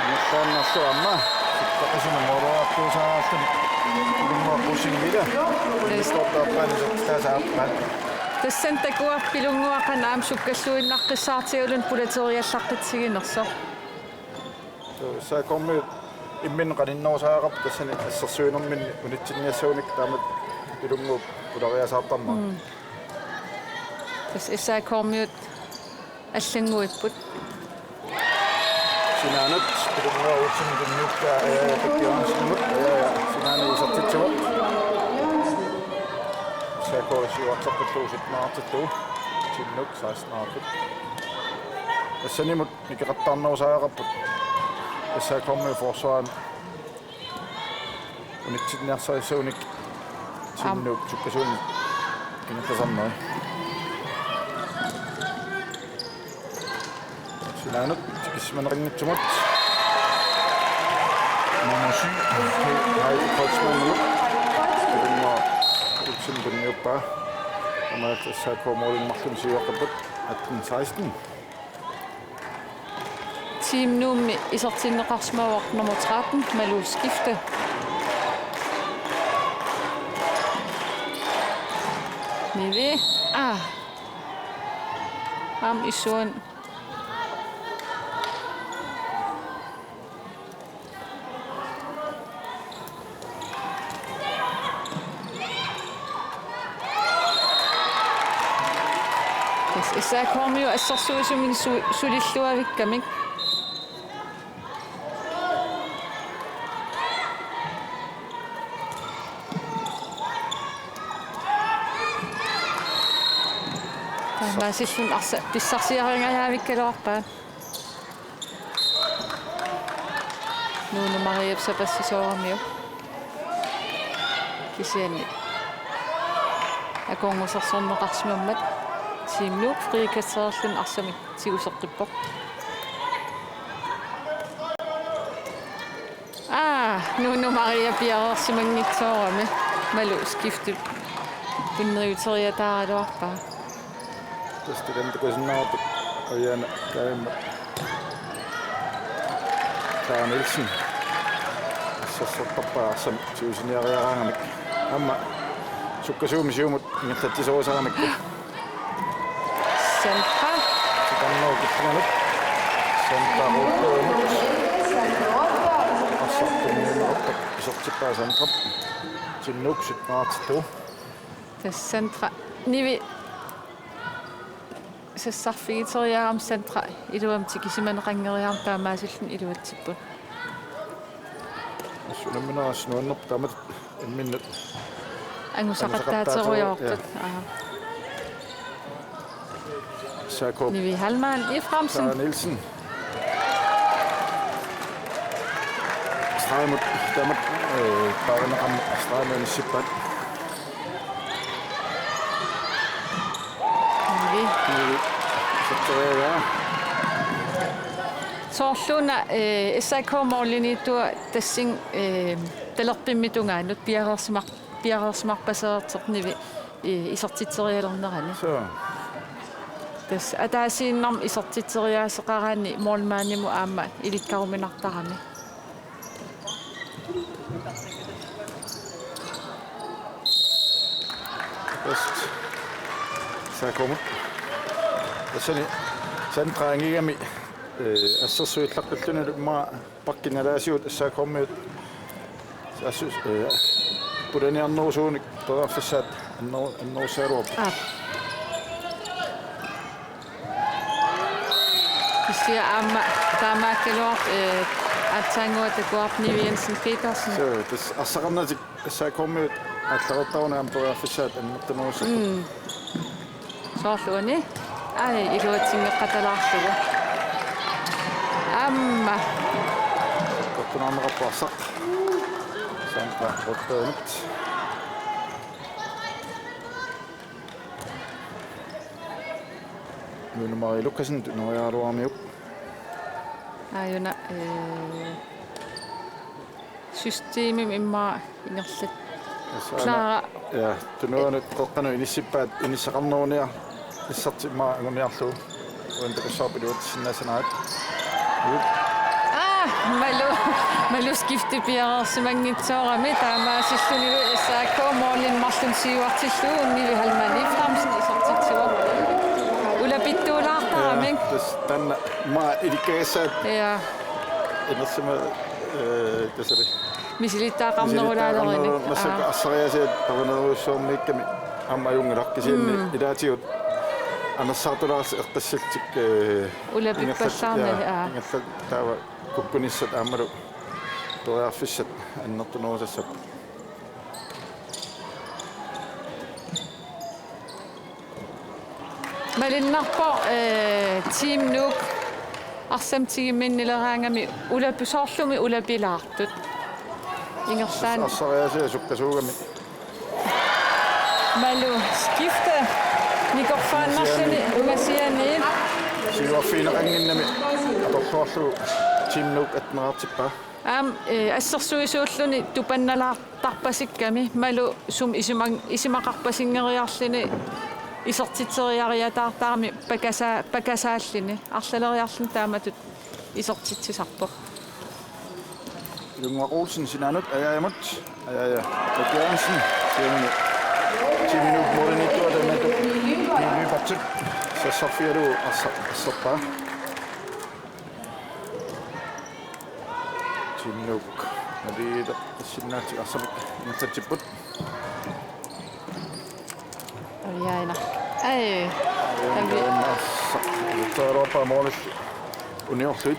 Ingerlaannarlugu aamma. Sikkaqisuna måleriartuusaaraluni. Ilimmuarpuussinngilara. Yes. Innissortaarpaani soqtaasaappaa. Tassani takuarput Pilunnguaq qanoq aamma sukkalluinnaqqissaartigaluni pulateriallaqqitsiginersoq. Suu, S A K-miut imminnut qaninnerusariaqarput tassani assersuinerminni unitsinniassagunikkut taamatut Pilunnguup pulariasaartarnera. Mm. Tassa S A K-miut allannguipput. Sinaanut, Pilunnguaq Olsen tunniukkaa, ee, Pekki Johansenimut, ee, sinaanut isertitsivoq. S A K siuarteqqillugu syttenerartillugu. Team Nuuk sekstenerarput. Tassanimut nikeqattaarnerusariaqarput. S A K-miut forsvarimi unitsinniarsarissagunik Team Nuuk sukkasuumik ingerlasarneri. Sinaanut tikissimaneqanngitsumut. Nummer syv, Heidi Kreutzmannimut. Pilunnguaq Olsen tunniuppaa. Aamma S A K målip marlunnik siuaqqapput atten seksten. Team Nuummi isertinneqarsimavoq nummer tretten, Malou Skifte. Nivi. Ah. Aamma isuani. Tassa S A K-miut assersuisumik su-, sulilluavikkamik. Taamaasilluni arsaq pissarsiarangajaavikkaluarpaat. Nuunu Mariap sapassisooramiuk. Kisianni akornusersorneqarsimammat Team Nuuk frikastereerluni arsamik tiguseqqippoq. Aa, Nuunu Maria piareersimanngitsoorami. Malou Skifte tunniuteriataaraluarpaa. Tassa takanna takusinnaavarput Aviana Kajammat. Clara Nielsen. Assersortarpaa arsamik tigusiniariaraangamik. Aamma sukkasuumik siumut ingerlatsisorisaaramikku. Sandra. Tikannerup killinganut. Sandra Rotbøgemut. Arsaq tunniunneqarpoq. Isertippaa Sandra. Team Nuuk sytten-erartillugu. Tassa Sandra Nivi sassarfigiteriarami Sandra iluamik tikisimaneqanngeriarami taamaasilluni iluatsipput. Assut unammineq assut nuannerpoq taamatut imminnut angusaqattaaterujoortut. Angusaqattaaterujoortut. Aa. S A K. Nivi Hallmann Efraimsen. Sara Nielsen. Stregimut taamatut, øh, paarineqarmat stregimut inissippaat. Nivi. Nivi. Sorteriagaa. Soorluuna, øh, S A K-p målimiittoq tassani, øh, talerpimmik tungaanut piareersimaq-, piareersimarpasereersoq Nivi, øh, isertitserialernerani. Suu. Tassa ataasiinnarmik isertitseriaaseqaraanni målmandimut aamma ilikkaruminartarami. Tassa S A K-mut. Tassani Sandra angigami, øh, assersuut illaqqillunilu immaqa pakkinalaasiut S A K-miut. Assut, øh, pulaniarnerusunik periarfissaat anneru-, annerussagaluarput. Aap. Kisianni aamma taamaakkaluartoq, øh, aatsaannguaq takuarput Nivi Jensen Petersen. Suu, tassa arsaqarnatik S A K-miut aallartittaruni aamma periarfissaat annertunerussapput. Mm. Soorlu uani. Ai, iluatsinngeqqatalaarlugu. Aamma. Quttunaarneqarpoq arsaq. Sandra Rottenit. Lone Marie Lukassen, tunoriaraluaramiuk. Aajuna, øh, systemimi immaqa ingerlat. Tassa aana, Clara. Ja, tunuanut qeqqanut inissippaat inissaqarneruniarnissartik immaqa anguniarlugu. Uani takussavarput iluatsissinnaassanaat. Aa, Malu, Malu skifte piareersimanngitsoorami taamaasillunilu S A K målimut marlunnik siuartillugu Nivi Hallmann Efraimsen isertitsivoq. Ulapittuulaartarami. Ja, tassa taanna immaqa ilikkagassaat. Ja. Inersima, øh, tassali. Misilittagaqarnerulaalerini. Misilittagaqarneru-, massakkut Aa. Arsariaasiat parunerujussuarmiikkami aamma ajunngilaq kisianni Mm. ilaatigut anersaartulaarlutik eqqissallutik, øh, Ulapippallaarnani, ingerlat-, ja, aa. Ingerlat taava kukkunissat aammalu periarfissat annertunerusassapput. Malunnarpoq, øh, Team Nuuk arsamik tigumminnileraangami ulapi-, soorlumi ulapilaartut. Ingerlaannaq. Arsariaasiat sukkasuugami. Malu skifte. Nikorfaannarluni ungasianiit. Siuarfigineqannginnami atorluarlugu Team Nuuk atteneraartippaa. Aamma, øh, assersuisuulluni tupannalaartarpasikkami Malu sumut isumang-, isumaqarpasinngeriarluni isertitseriariataartarami pakasa-, pakasaalluni. Arlaleriarluni taamatut isertitsisarpoq. Ilunga Olsen sinaanut, Ajaajamut, Ajaaja Bak Jørgensen, kisianni Team Nuuk målimiittoq taanna Nivi Patsuk sassarfigalugu arsa-, asserpaa. Team Nuuk, Nivi Patsuk sinnaatsi arsamik ingerlatsipput. Aviaina. Ai. Aviaina. Aviaina. Taavalu målip uniorlugu.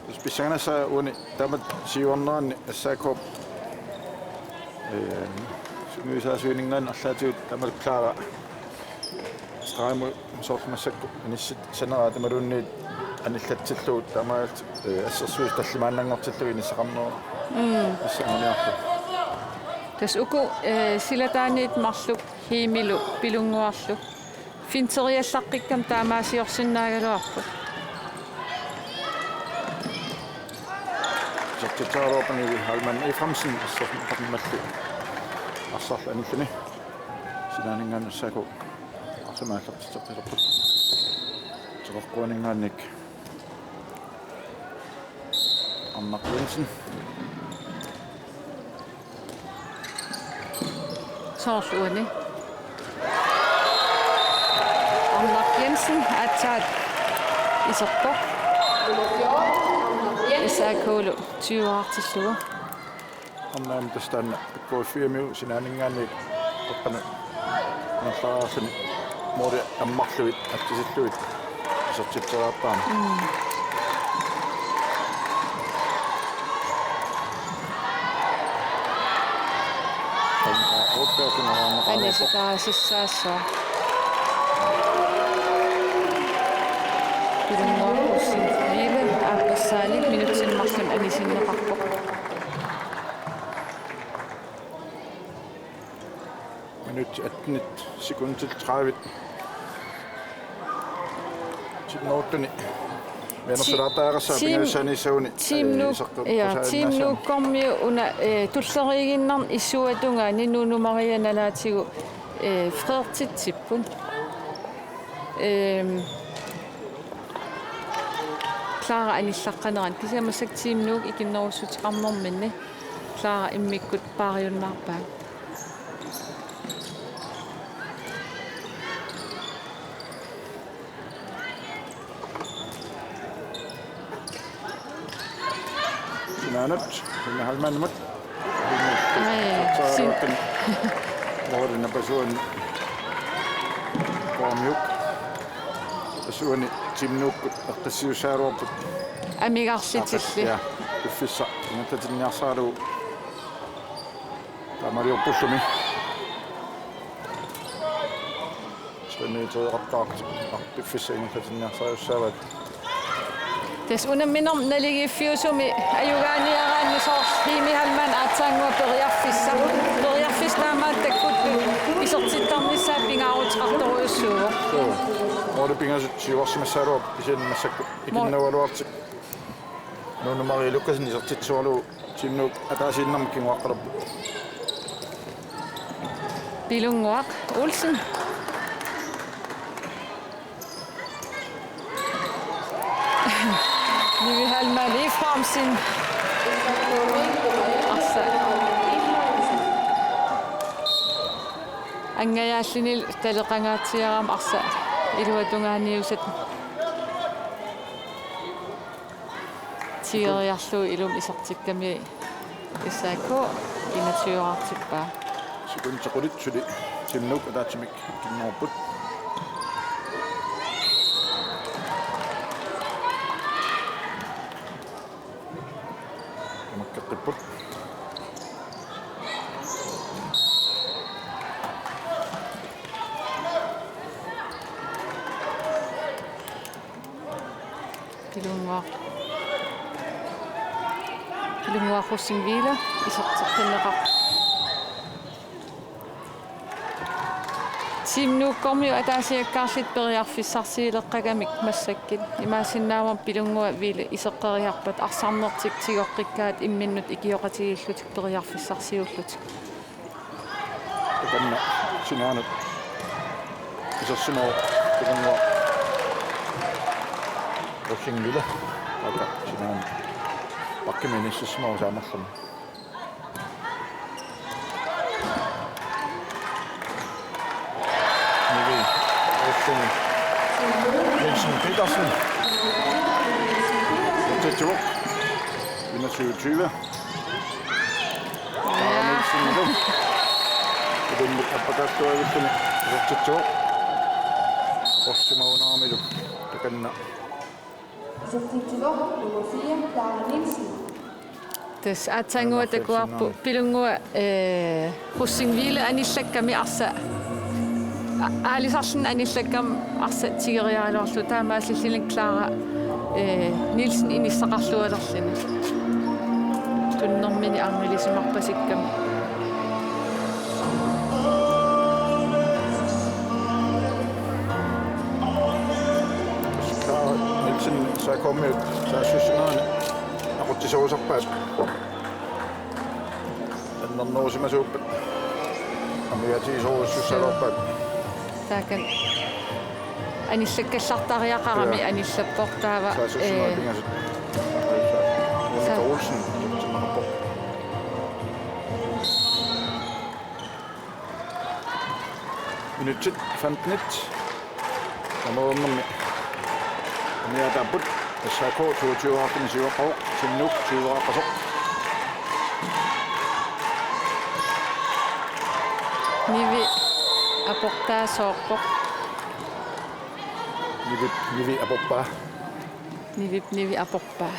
Tassa pissanganassaaq uani taamatut siuarnerani S A K-p, øh, sungiusaasuininngaanniit arlaatigut taamatut Clara stregimut soorlu massakkut inissit saneraat imaluunniit anillatsillugu taamaalillutik, øh, assersuisut tallimaannanngortillugit inissaqarnerup. Mm. Assanguniarlugu. Tassa uku, øh, silataaniit marluk Heimilu Pilunnguarlu finteriallaqqikkami taamaasiorsinnaagaluarput. Isertitseriaraluarpaa Nivi Hallmann Efraimsen assersuutigimalli arsarlu anilluni. Sinaaninngaanniit S A K arsamik aallartitseqqilerput. Teqeqquaninngaanniit Arnaq Jensen. Soorlu uani. Arnaq Jensen aatsaat iserpoq. S A K-lu tyve-artillugu. Arnaq tassa taanna P K F-imiut sinaaninngaanniit aqqanut nerlaarluni måli ammarlugit attisillugit isertitseriartarami. Mm. Taanna otte-atuneqarneqareerpoq. Anisitaasissaassaaq. Pilunnguaq Rosing Vive aappassaanik minutsini marlunni anisinneqarpoq. Minut attenit sekundit tredive. Team Nordeni. Menersilaartariaqassaaq Team, pingajussaanissagunik, Team eh, Nuuk, iseqqu-, ja, Team qusaarinnaassaaq. Nuukkormiut una, eh, tulleriiginnarneq issuatungaani Nuunu Maria nalaatigut, eh, freertitsipput. Ehm, Clara anillaqqanerani. Kisianni massakkut Team Nuuk ikinnerussuteqarnerminni Clara immikkut paariunnaarpaa. Sinaanut, Rina Heilmannimut. Ai, sin- Saaraatin. Moorina pasuan. Komiuk. Pasuani Team Nuukkut eqqissiussagaluarput. Amigarlitilli. Ja, piffissaq ingerlatinniarsaralugu. Taamaaliorpullumi. Trimiitereqattaartik piffissaq ingerlatinniarsariussaavaat. Tassa unamminermi naligiiffiusumi ajugaaniaraanni soorlu Rina Heilmann aatsaannguaq periarfissaq. Periarfissaq taamaattukkut isertittarnissaa pingaaruteqartorujussuuvoq. Suu. Måli pingasut siuarsimassagaluarput kisianni massakkut ikinnerugaluartut. Nuunu Marie Lukassen isertitsisualu Team Nuuk ataasiinnarmik kinguaqqalerpoq. Pilunnguaq Olsen. Nivi Heilmann Efraimsen. Arsaq. Angajaalluni taleqangaatsiarami arsaq iluatungaaniusat. Tigeriarlugu ilumut isertikkami S A K enogtyve-artippaa. Sekundit qulit suli Team Nuuk ataatsimik kinnerput. Tamakkeqqipput. Pilunnguaq. Pilunnguaq Rosing Vive iserteqqinneqarpoq. Team Nuukkormiut ataasiakkaarlutik periarfissarsiuleqqagamik massakkut. Imaassinnaavoq Pilunnguaq Vive iseqqeriarpat arsarnertik tigoqqikkaat imminnut ikioqatigiillutik periarfissarsiullutik. Takanna sinaanut isersimavoq Pilunnguaq Rosing Vive. Taakku sinaanut. Bakkimi inissimavoq saamerluni. Nivi Olsen Nielsen Petersen. Tæt på. Enogtyve tyve. Clara Nielsen. Ilummut appakaattoorujulluni isertitsivoq. Orsimagunaramilu takanna. Isertitsivoq nummer fire, Clara Nielsen. Tassa aatsaannguaq takuarput Pilunnguaq, eh, Rosing Vive anillakkami arsaq. A-, aalisarluni anillakkami arsaq tigeriaraluarlugu taamaasilluni Clara, eh, Nielsen inissaqarlualerluni. Tunnermini arnilisimarpasikkami. Clara Nielsen S A K-miut saassussinerani aqutsisoorusarpaat. Annernerusimasuuppat. Amigaatigisorujussuussagaluarpaat. Taakani anillakkallartariaqarami. Ja. Anillappoq taava, saassussinerit, eh, pingasut. Monica Olsen, isertinneqarpoq. Minutsit femtenit. Nummer nummer. Amigaataapput. S A K toogtyveqartumi siuaqqavoq, Team Nuuk tyveqaqqasoq. Nivi aportaa soorpoq. Nivip nivi aporpaa. Nivip nivi aporpaa.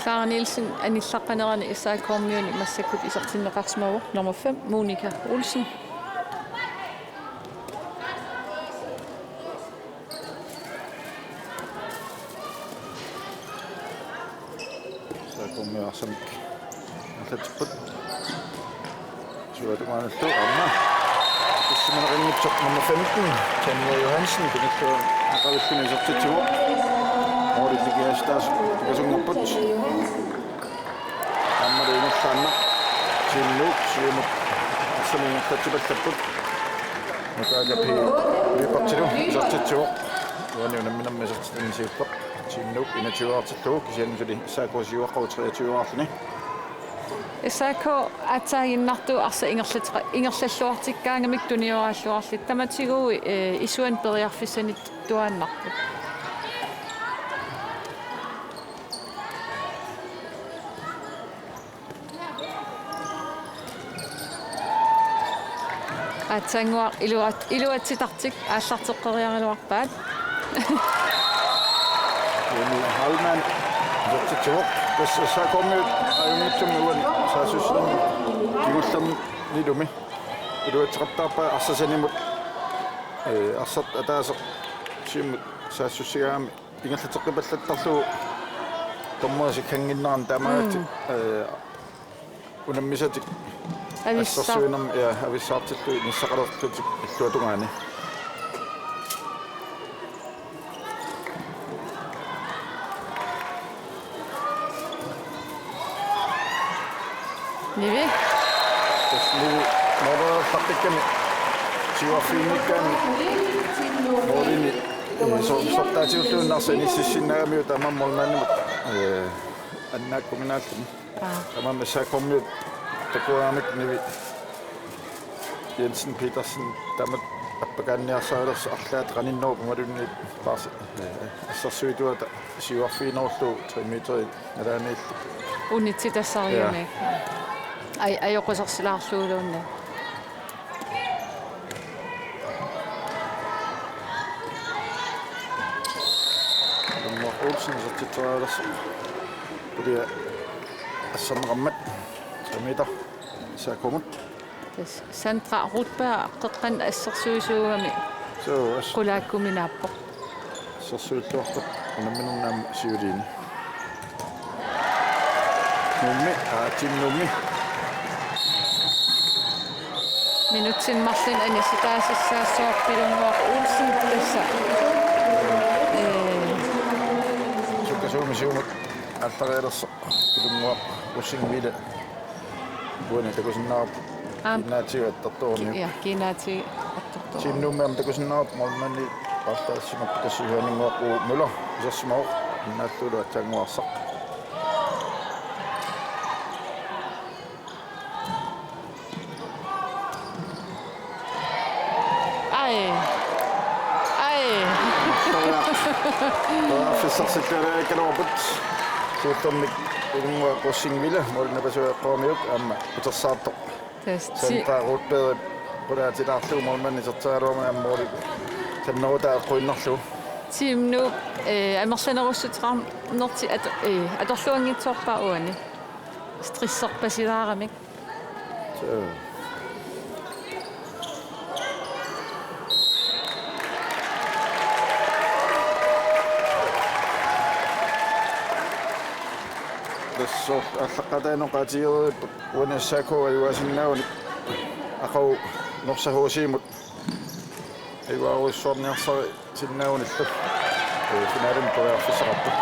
Clara Nielsen anillaqqanerani S A K-miuni massakkut isertinneqarsimavoq, nummer fem, Monika Olsen. S A K-miut arsamik ingerlatsipput. Suatungaanullu aamma pissimanarinngitsoq nummer femten, Tanja Johansen, pinilluaqavilluni isertitsivoq. Målilli kiassitaas pikasunngorput. Aammalu ingerlaannaq Team Nuuk siumut arsamik ingerlatsipallapput. Nutaakka P. Lybertilu isertitsivoq. Uani unamminermi isertitani siulleq. Team Nuuk enogtyveqartillugu, kisianni suli S A K siuaqqavoq treogtyveqarluni. S A K aatsaaginnartoq arsaq ingerlateqa-, ingerlalluartikkaangamik tunioraalluarlutik. Tamatigut, eh, isuani periarfissanittuaannarput. Aatsaannguaq iluat-, iluatsitartik aallarteqqeriaraluarpaat. Jenny Heilmann isertitsivoq. Tassa S A K-miut ajunngitsumik uani saassussinermi kingullerni ilumi iluatsiartaarpaat arsasinimut, eh, arsaq ataaseq siumut saassussigaangami ingerlateqqipallattarlugu dommerit sikkannginnerani taamaallaat, mm, eh, unammisatik avissa-, assersuinermi, ja, avissaartillugit nissaqalerlutik illuatungaani. Nivi. Tassa Nivi måleriarlaqqikkami siuarfiginnikkaanni målini, eh, so-, sortaatiulluunniit arsaq inississinnaagamiuk tamanna målmandimut, eh, annaakkuminaalluni. Aa. Tamanna S A K-miut takuaramik Nivi Jensen Petersen taamatut appakaanniarsarilersoq arlaat qaninnerup imaluunniit paarsi-, eh, assersuituata siuarfiginerullugu tre meterit nalaaniilli. Unitsitassariumaarpoq. Ja. Aj-, ajoqusersilaarluguluunniit. Ilummuaq Olsen isertitserialersoq. Pulia asserneqarmat. Tre meter. S A K-mut. Tassa Sandra Rudberg qeqqanut assersuisuugami. Suu, as-, qulaakkuminaappoq. Assersuilluarpoq unamminermi aamma siuliini. Nuummi, aa, Team Nuummi. Minutsini marlunni anissitaasissaassaaq Pilunnguaq Olsen tassa. Ee. Sukkasuumik siumut aallarialersoq Pilunnguaq Rosing Ville. Uani takusinnaavarput. Aamma. Kiinnaatigut attortoruniuk. Ja, kiinnaatigut attortoruniuk. Team Nuummi aamma takusinnaavarput målmandi paarlaassimapput, tassa Johanninnguaq Møller isersimavoq, annaallugulu aatsaannguaq arsaq. Aj. Aj. Periarfissarsittariaqaluarput. Siullermik Pilunnguaq Rosing Ville målip napasuup eqqumiuk aamma utersaartoq. Tassa ti- Sandra Rudberg qulaatilaarlugu målmandi iserteraluarmat aamma måli sannerutaa eqquinnarlugu. Team Nuuk, eh, amerlanerussuteqarnertik at-, eh, atorluanngitsoorpaat uani. Stresserpasilaaramik. Suu. Tassa aallaqqaataani oqaatigereerparput uani S A K ajugaasinnaagunik aqagu Norsaq H C-mut ajugaarujussuarniarsari- sinnaagunillu. Ee, finalimi periarfissaqarput.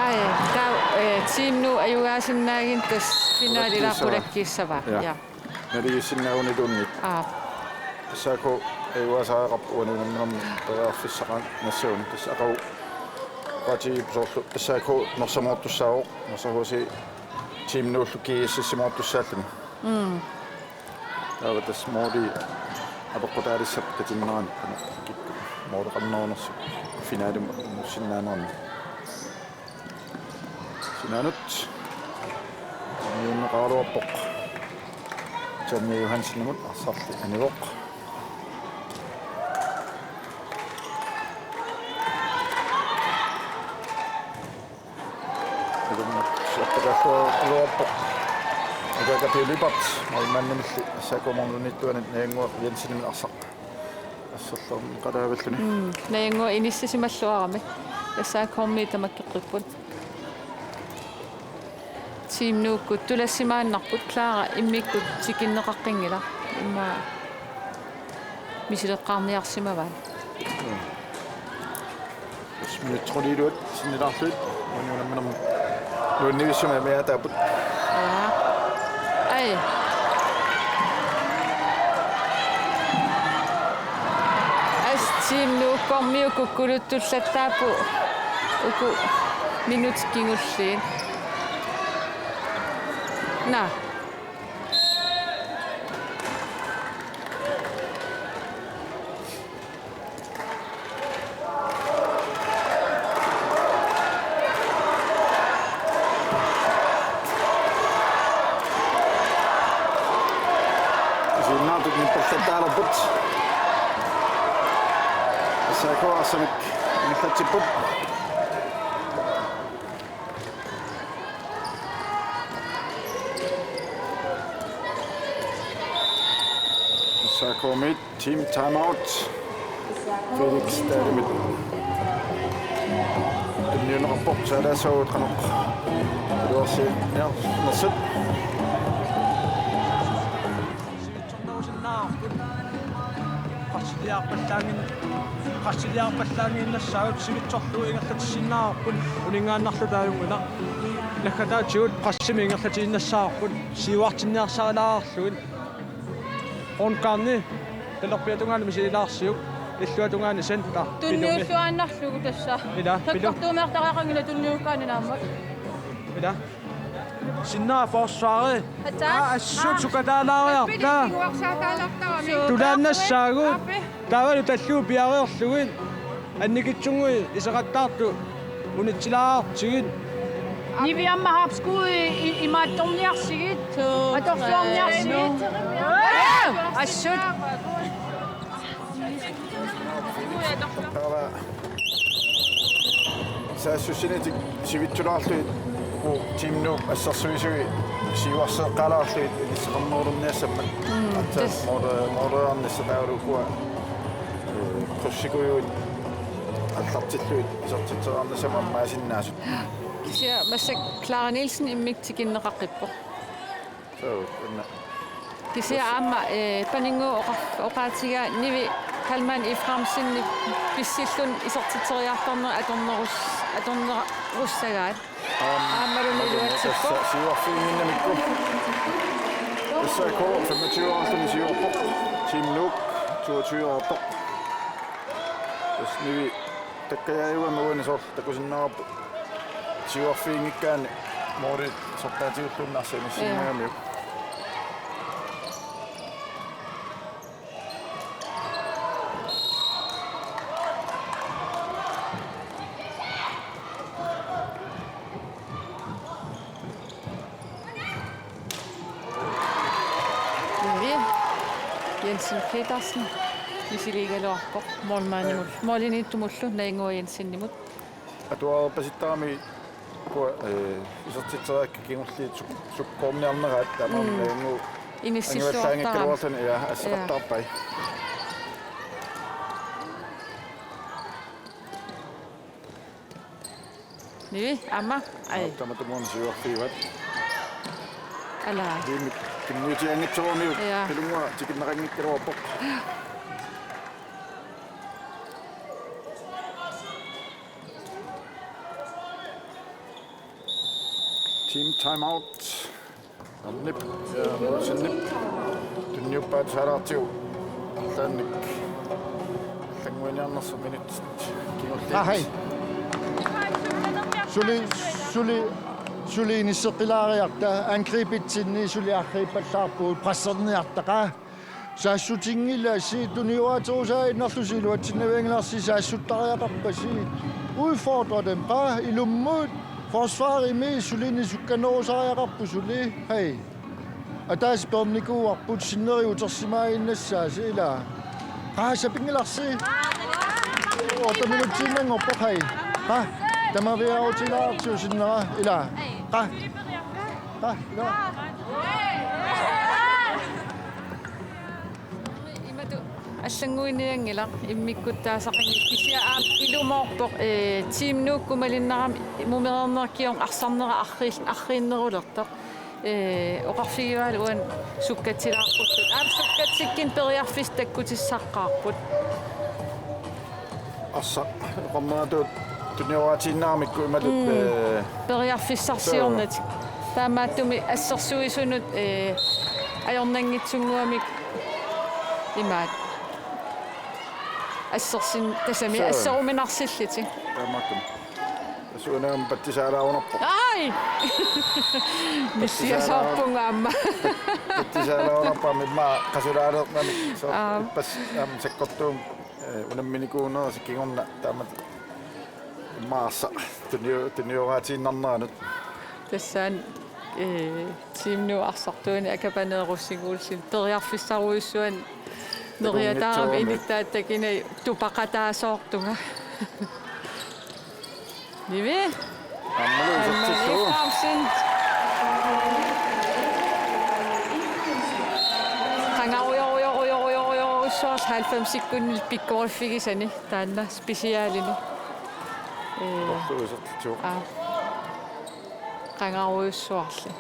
Aj, taava, eh, Team Nuuk ajugaasinnaaginnarpoq tassa finalilaa qulakkiissavaa. Qulakkiissavaa. Ja. Ja. Naligiissinnaagunilluunniit. Aap. S A K ajugaasariaqarpoq uani unamminermi periarfissaqarnassagunik. Tassa aqagu oqaatigipput soorlu S A K Norsaq moortussaavoq, Norsaq H C Team Nuullu GSS-imut tussaalluni. Mm. Taava tassa måli apeqqutaalissappat katinnerani, qanoq kikkut måleqarnerunersoq finalimut ussinnaanerani. Sinaanut. Niunneqaraluarpoq. Tanja Johansenimut arsarli anivoq. Ilumut siortaqarluarpoq. Rebekka Pihløbert, målmandimilli S A K-mut unittuanit Najannguaq Jensenimit arsaq asserlerneqalaavilluni. Mm, Najannguaq inissisimalluarami. S A K-mi tamakkeqqipput. Team Nuukkut tulassimaannarput, Clara immikkut tikinneqaqqinngilaq. Immaqa misileqqaarniarsimavaat. Minutsit qulit iluat sinnilaarlugit. Uani unamminermi nuannivissummik amiaataapput. Ja. Ai. As Team Nuukkormiut kukkuluttullattaapput uku minutit kingulliit. Naa. Isiginnaartut nippallattaalerput. S A K arsamik ingerlatsipput. S A K-mit team timeout. Felix Dalimit. Tunniunneqarpoq saalaassaagut qanoq iluarsiinersut. Qassiliarpallaanngin-, qassiliarpallaannginnassaagut, sivitsorlugu ingerlatissinnaavarput, uninngaannarluta ajunngilaq. Naggataatigut qassimi ingerlatiinnassavarput, siuartinniarsarilaarlugit. Horngarni talerpiata tungaanut misililaarsiuk, illuata tungaanut center. Tunniulluaannarlugu tassa. Ila, pilu-, Sakkortuumeertariaqanngilaq tunniukkaanni naammat. Ila. Sinnera forsvari. Ataa. Aa, assut. Aa. Sukataalaariarta. Appi, kinguarsaataalertarami. Tulaannassaagut. Appi. Taavalu tallimat piareerlugit. Annikitsunnguit iseqattaartut unitsilaartigit. Nivi aamma haapskui i-, imaattorniarsigit. Atorluarniarsigit. Assut. Taava saassussinitik sivitsulaarlugit uku Team Nuuk assersuisui siuarseeqqaalaarlugit inisseqarnerulerniassammat. Mm, aatsaat tassa. Moore-, mooreernissaa taavalu ukua, eh, krydsikujuit aallartillugit isertitseriarnissamut ammaasinnaasut. Kisianni massakkut Clara Nielsen immikkut tikinneqaqqippoq. Suu, una. Kisianni aamma, eh, paninnguup oqa-, oqaatigaa Nivi Kalman Efraimsenip pissilluni isertitseriartornera atornerus-, atornerussagaat. Aam-, aammalu aammalu iluatsippoq. Tassa siuarfiginnginnamikku. S A K femogtyve-arluni siuarpoq. Team Nuuk toogtyve-artoq. Tassa Nivi takkajaajuami uani soorlu takusinnaavarput. Siuarfiginngikkaanni måli sortaatigulluunniit arsaq inissiinnaramiuk. Ja. Nivi Jensen Petersen misiliigaluarpoq målmandimut. Ja. Målimiittumullu Najannguaq Jensenimut. Atuarpasittarami ukua, eh, isertitseriakkat kingulliit suk-, sukkoorniarneraat taamaammat. Mm. Najannguaq inissilluartarami. Anguallaanngikkaluarluni, ja, asseqattaarpai. Ja. Nivi, aamma, ai. Tamatumuuna siuarfigivaat. Ala. Nivi kimmiutianngitsoorniuk. Ja. Pilunnguaq tikinneqanngikkaluarpoq. Team timeout. Arnip, ja, Nielsenip. Tunniuppaat saalaartigu. Arlaannik allannguiniarnersoq minutsit kingulliit. Aa, hej. Suli, suli. Suli inisseqqilaariarta, angribitsinni suli arriippallaarpugut, presserniarta, qaa. Saassutinngilasi, tunioraaterusaaginnarlusi iluatsinnaviangilarsi saassuttariaqarpasi. Udfordre dem, qaa, ilummut forsvarimi sulini sukkanerusariaqarput suli. Hej. Ataaseq peernikuuarput, sinneri utersimaaginnassaasi, ilaa. Qaa, sapinngilarsi. Otte minutsiinnanngorpoq, hej. Qaa, tamaviaarutilaartigu sinnera, ilaa. Qaa. Qaa, ilaa. Imatut allannguinianngilaq, immikkuttaasaqanngilaq, kisianni aamma ilumoorpoq, ee, Team Nuuk malinnaagami mumereerneq kingorna arsarnera arriil-, arriinnerulertoq. Ee, oqarfigivaalu uani sukkatsilaarputtut. Aamma sukkatsikkunni periarfissat takkutissaqqaarput. Arsaq, oqarneratut tunioraatinnaamikku imatut, mm, ee, periarfissarsiornatik. Taamaattumik assersuisunut, ee, ajornanngitsunnguamik imaat. Assersin-, tassami, suu, asseruminarsillutik. Taamaattumik. Suunagam patsisaalaarunarpoq. Ai! Missiasaarpunga aamma. Patsisaalaarunarpoq aamma immaqa qasulaaleernermik. Soo, aa, ippassaq aamma sakkortuumik, ee, unamminikuunerisa kingorna taamatut immaqa arsaq tunio-, tunioraatiinnarneranut. Tassani, ee, Team Nuuk arsartuunik akapaneerussiguulluni periarfissarujussuarnik neriataarami. Takunngitsoorami. Ilittaat takunagu tupaqataasoortunga. Nivi. Aammalu isertillugu. Hanna Efraimsen. Qangarujorujorujorujorujorujussuarli halvfemsikkunni pikkoriffigisani taanna specialini. Ee. Aammalu isertillugu. Aa. Qangarujussuarli.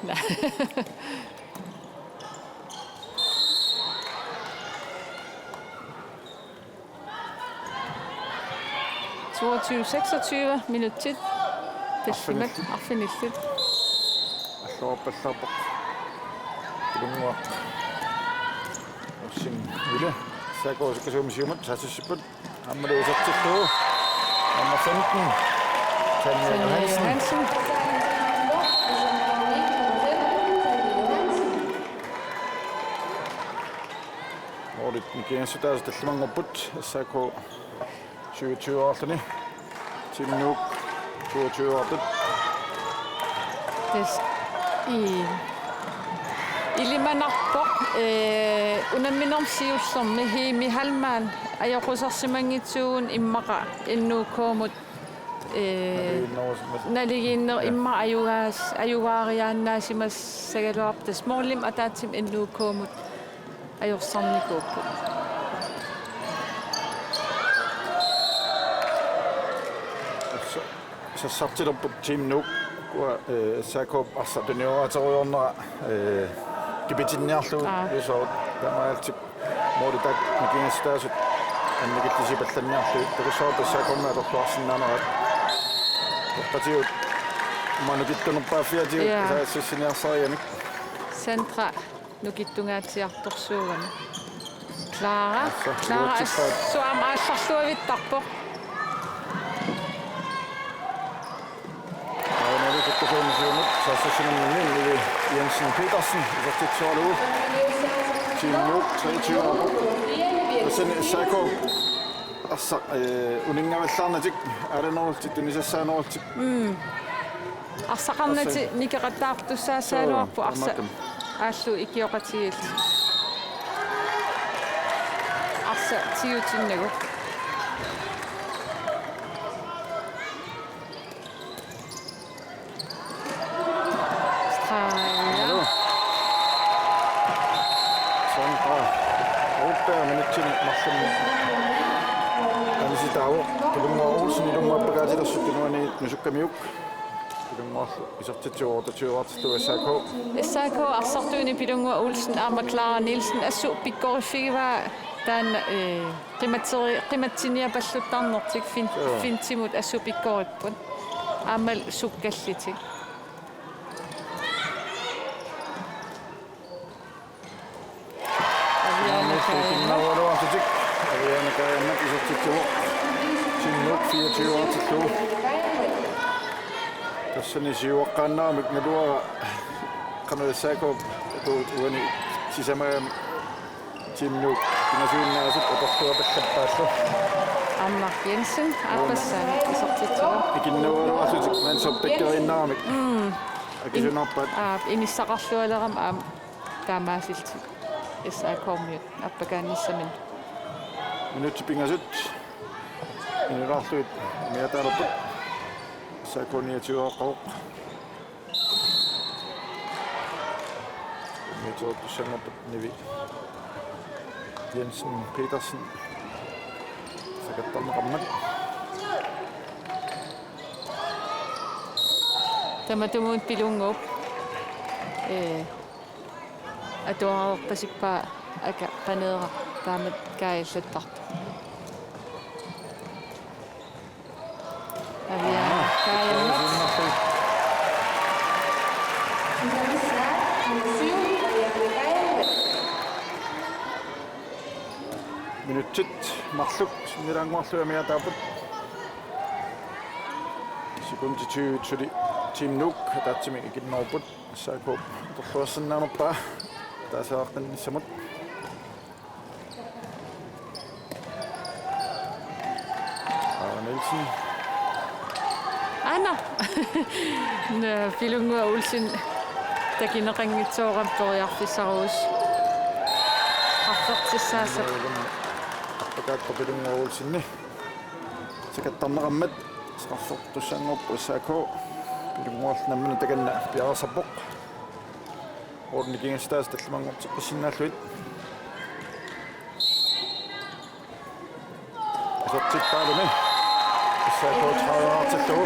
Toogtyve seksogtyve minutsit. Arfinillit. Arfinillit. Alluarpallaarpoq. Pilunnguaq. Ussing Mille. S A K sukkasuumik siumut saassussipput. Aammalu isertillugu. Nummer femten. Tanja Johansen. Målit nikingassutaasut tallimanngorput, S A K syvogtyve-arluni. Team Nuuk toogtyve-artut. Tassa i-, ilimanarpoq, ee, unamminermi siullermi Hemi Hallmann ajoqusersimanngitsuugut immaqa N U K-mut, ee, naligiinnerus-, naligiinner-, ja, immaqa ajugaas-, ajugaariaannaasimassagaluarpoq, tassa målimi ataatsimut N U K-mut ajorsarnikuupput. Tassa sassartilerput Team Nuuk, ukua, ee, S A K arsaq tunioraaterujoornera, ee, kipitinniarlugu. Aa. Jusoq taamaalillutik målit taakku nikingassutaasut annikillisipallanniarlugit, takussavarput S A K-mi atorluarsinnaaneraat. Toqqatigut aamma nukittunerpaaffiatigut, ja, saassissiniarsarigamik. Sandra nukittungaatsiartorsuugami. Clara, assa, Clara iluatsippaat. Assut aamma aallarluavittarpoq. Aajuna sukkasuumik siumut saassussinerminni Nivi Jensen Petersen isertitsigalugu. Team Nuuk treogtyve-arput. Tassani S A K arsaq, ee, uninngavallaarnatik aalanerullutik tunisassaanerullutik. Mm. Arsaqarnatik, suu, nikeqattaartussaassagaluarput, suu, arsaq, aamma aamma, aallup ikioqatigiillutik. Arsaq tigutinnagu. Streg. Aammalu. Sandra Rudberg minutsini marlunni anisitaavoq. Pilunnguaq Olsen ilummut appakaatilersoq tunuani nusukkamiuk. Pilunnguarlu isertitsivoq otteogtyve-artillugu S A K. S A K arsartuunik Pilunnguaq Olsen aamma Clara Nielsen assut pikkoriffigivaa taanna, ee, qimatseri-, qimatsiniapalluttarnertik fin-, joo, fintimut assut pikkoripput. Aammalu sukkallutik. Aviaana Kaajanaq. Aviaana Kaajanaq isertitsivoq. Team Nuuk fireogtyve-artillugu. Sani siuaqqaannaamik naluara qanoq S A K-p atuut uani sisamagami Team Nuuk pingasuinnaasut atorluarpallappaallu. Arnaq Jensen aappassaani isertitsivoq. Ikinnerugaluarlutik mandsoptakkeriinnaramik. Mm. Akisunarpaat. Aap, inissaqarlualerami aamma taamaasillutik S A K-miut appakaannissaminnik. Minutsit pingasut inulaarlugit amiataalerput. S A K niogtyve-oqqavoq. Niogtyve-oqqussanngorput Nivi Jensen Petersen. Sakattarneqarmat. Tamatumuuna Pilunnguup, ee, atuarerpasippaa aka Paneeraq taamatut kaajallattartoq. Aviana Kaajannak. Minutsit marluk sinnilaannguarlugit amiataapput. Sekundit tyve suli Team Nuuk ataatsimik ikinnerupput. S A K atorluarsinnaanerpaa taasaqaqqinnissamut. Aana Nielsen. Aana. Naa, Pilunnguaq Olsen takineqanngitsoorami periarfissarusoq. Straffertissaassaaq. Appakaattoq Pilunnguaq Olsenip sakattarneqarmat straffertussanngorpoq S A K. Pilunnguarlu nammineq takanna piareersarpoq. Målip nikingassutaasa tallimanngorteqqissinnaallugit. Isertippaaluni. S A K tredive-artillugu.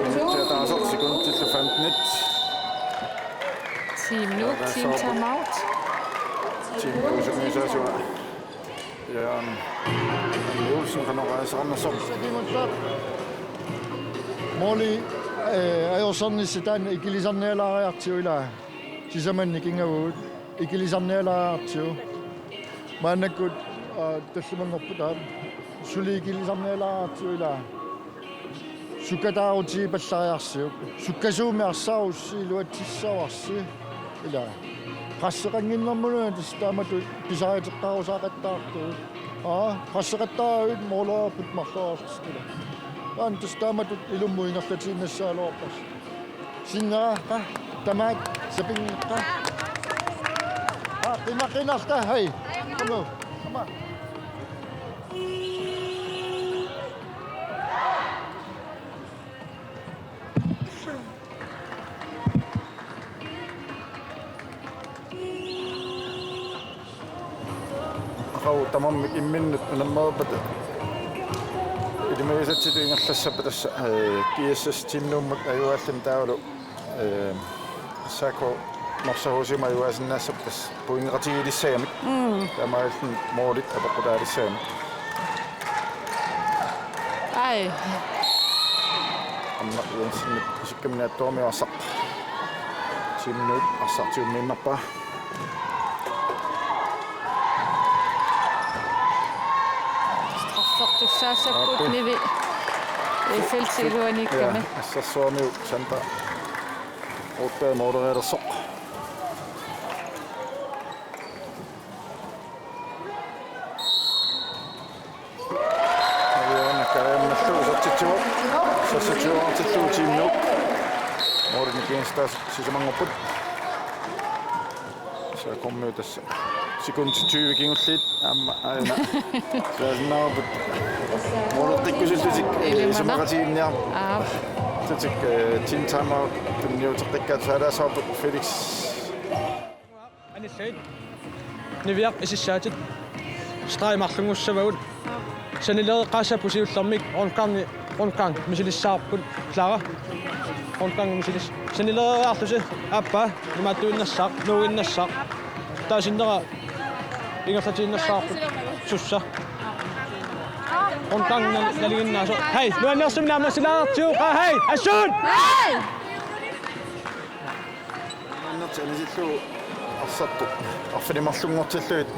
Minutsit ataaseq sekundillu femtenit. Team Nuuk, team timeout. Team Nuuk sungiusaasua. Jaan Olsen qanoq aasaqarnersoq. Måli, eh, ajorsarnissaq taanna ikilisarnialaariartigu ilaa. Sisamani nikingavugut ikilisarnialaariartigu. Maannakkut, aa, tallimanngorput aap. Suli ikilisarnialaariartigu ilaa. Sukkataarutigippallariarsiuk. Sukkasuumik arsaarussi iluatsissavarsi. Ilaa. Presseqannginnermullu tassa taamatut pisariuteqqaarusaaqattaartugut. Aa, presseqattaaruit målereerput marloriarlutik ilaa. Taanna tassa taamatut ilummut ingerlatiinnassagaluarparsi. Sinnera, qa, tamaat, sapinngi, qa. Qa, qimaqqinarta, hej. Come on, come on. Aqagu tamarmik imminnut unammereerpata ilimagisatsitut ingerlassappat tassa, eh, G S S Team Nuummut ajugaalluni taavalu, eh, S A K Norsaq H C-mut ajugaasinnaassappat tassa pointeqatigiilissagamik. Mm. Taamaalilluni målit apeqqutaalissagamik. Ai. Arnaq Jensenip isikkamini attuarmiu arsaq. Team Nuuk arsaq tiummiinnarpaa. Straffertussaassapput Aappi. Nivi. Feltip iluaniikkami. Ja, assersuarmiu Santa Rudberg målereerlersoq. Aviana Kajannallu isertitsivoq. Seksogtyve-artillugu Team Nuuk. Målini kiinstaas sisamanngorput. S A K-miut tassa sekundit tyve kingulliit aamma aajuna. Saasinnaarput. Måleqqikkusullutik, eh, Ilimana. Isumaqatigiinniar-, Aap. Sutik, eh, team timeout tunniuteqqikkaat saalaassavarput Felix. Anillagit. Niviaq isissaatit. Streg marlunngussavagut. Sanilereqqaassapput siullermik rundgangi, rundgang misilissavarput. Clara. Rundgang misilis-. Sanilereeriarlusi aappaa imaattuinnassaaq, nuuinnassaaq. Taasinnera ingerlatiinnassavarput sussa. Rundgang nal-, nalinginnaasoq. Hej, nuannersumik naammassilaartigu. Qa hej, assut! Hej! Annerti anisillugu arsartoq arfineq-marlunngortillugit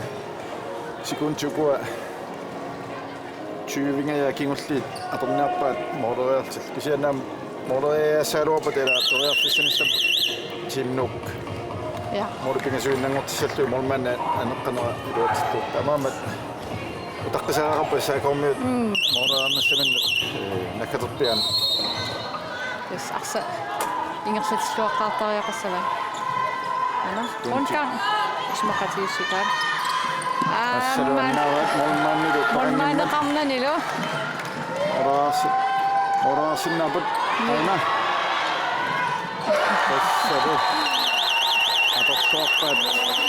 sekundit ukua tyvingajak kingulliit atorniarpaat målereerlutillu. Kisianni aamma Mooriassagaluarpata ila periarfissanissamut Team Nuuk. Ja. Moori pingasuinnanngortissallugit moormanna aneqqanera iluatsillugu. Taamaammat utaqqisariaqarpoq S A K-miut. Mm. Mooriarnassaminnik, eh, nakkaterpiaani. Yes, arsaq ingerlatilluaqqaartariaqassava. Aana, Tunti. Ronka. Isumaqatigiissutaat. Assalu aamma annaavaat moormannilu. Moormanneqarnanilu. Oraasi-, oraasinnaapput aana. Assalu. Atorluarpaat.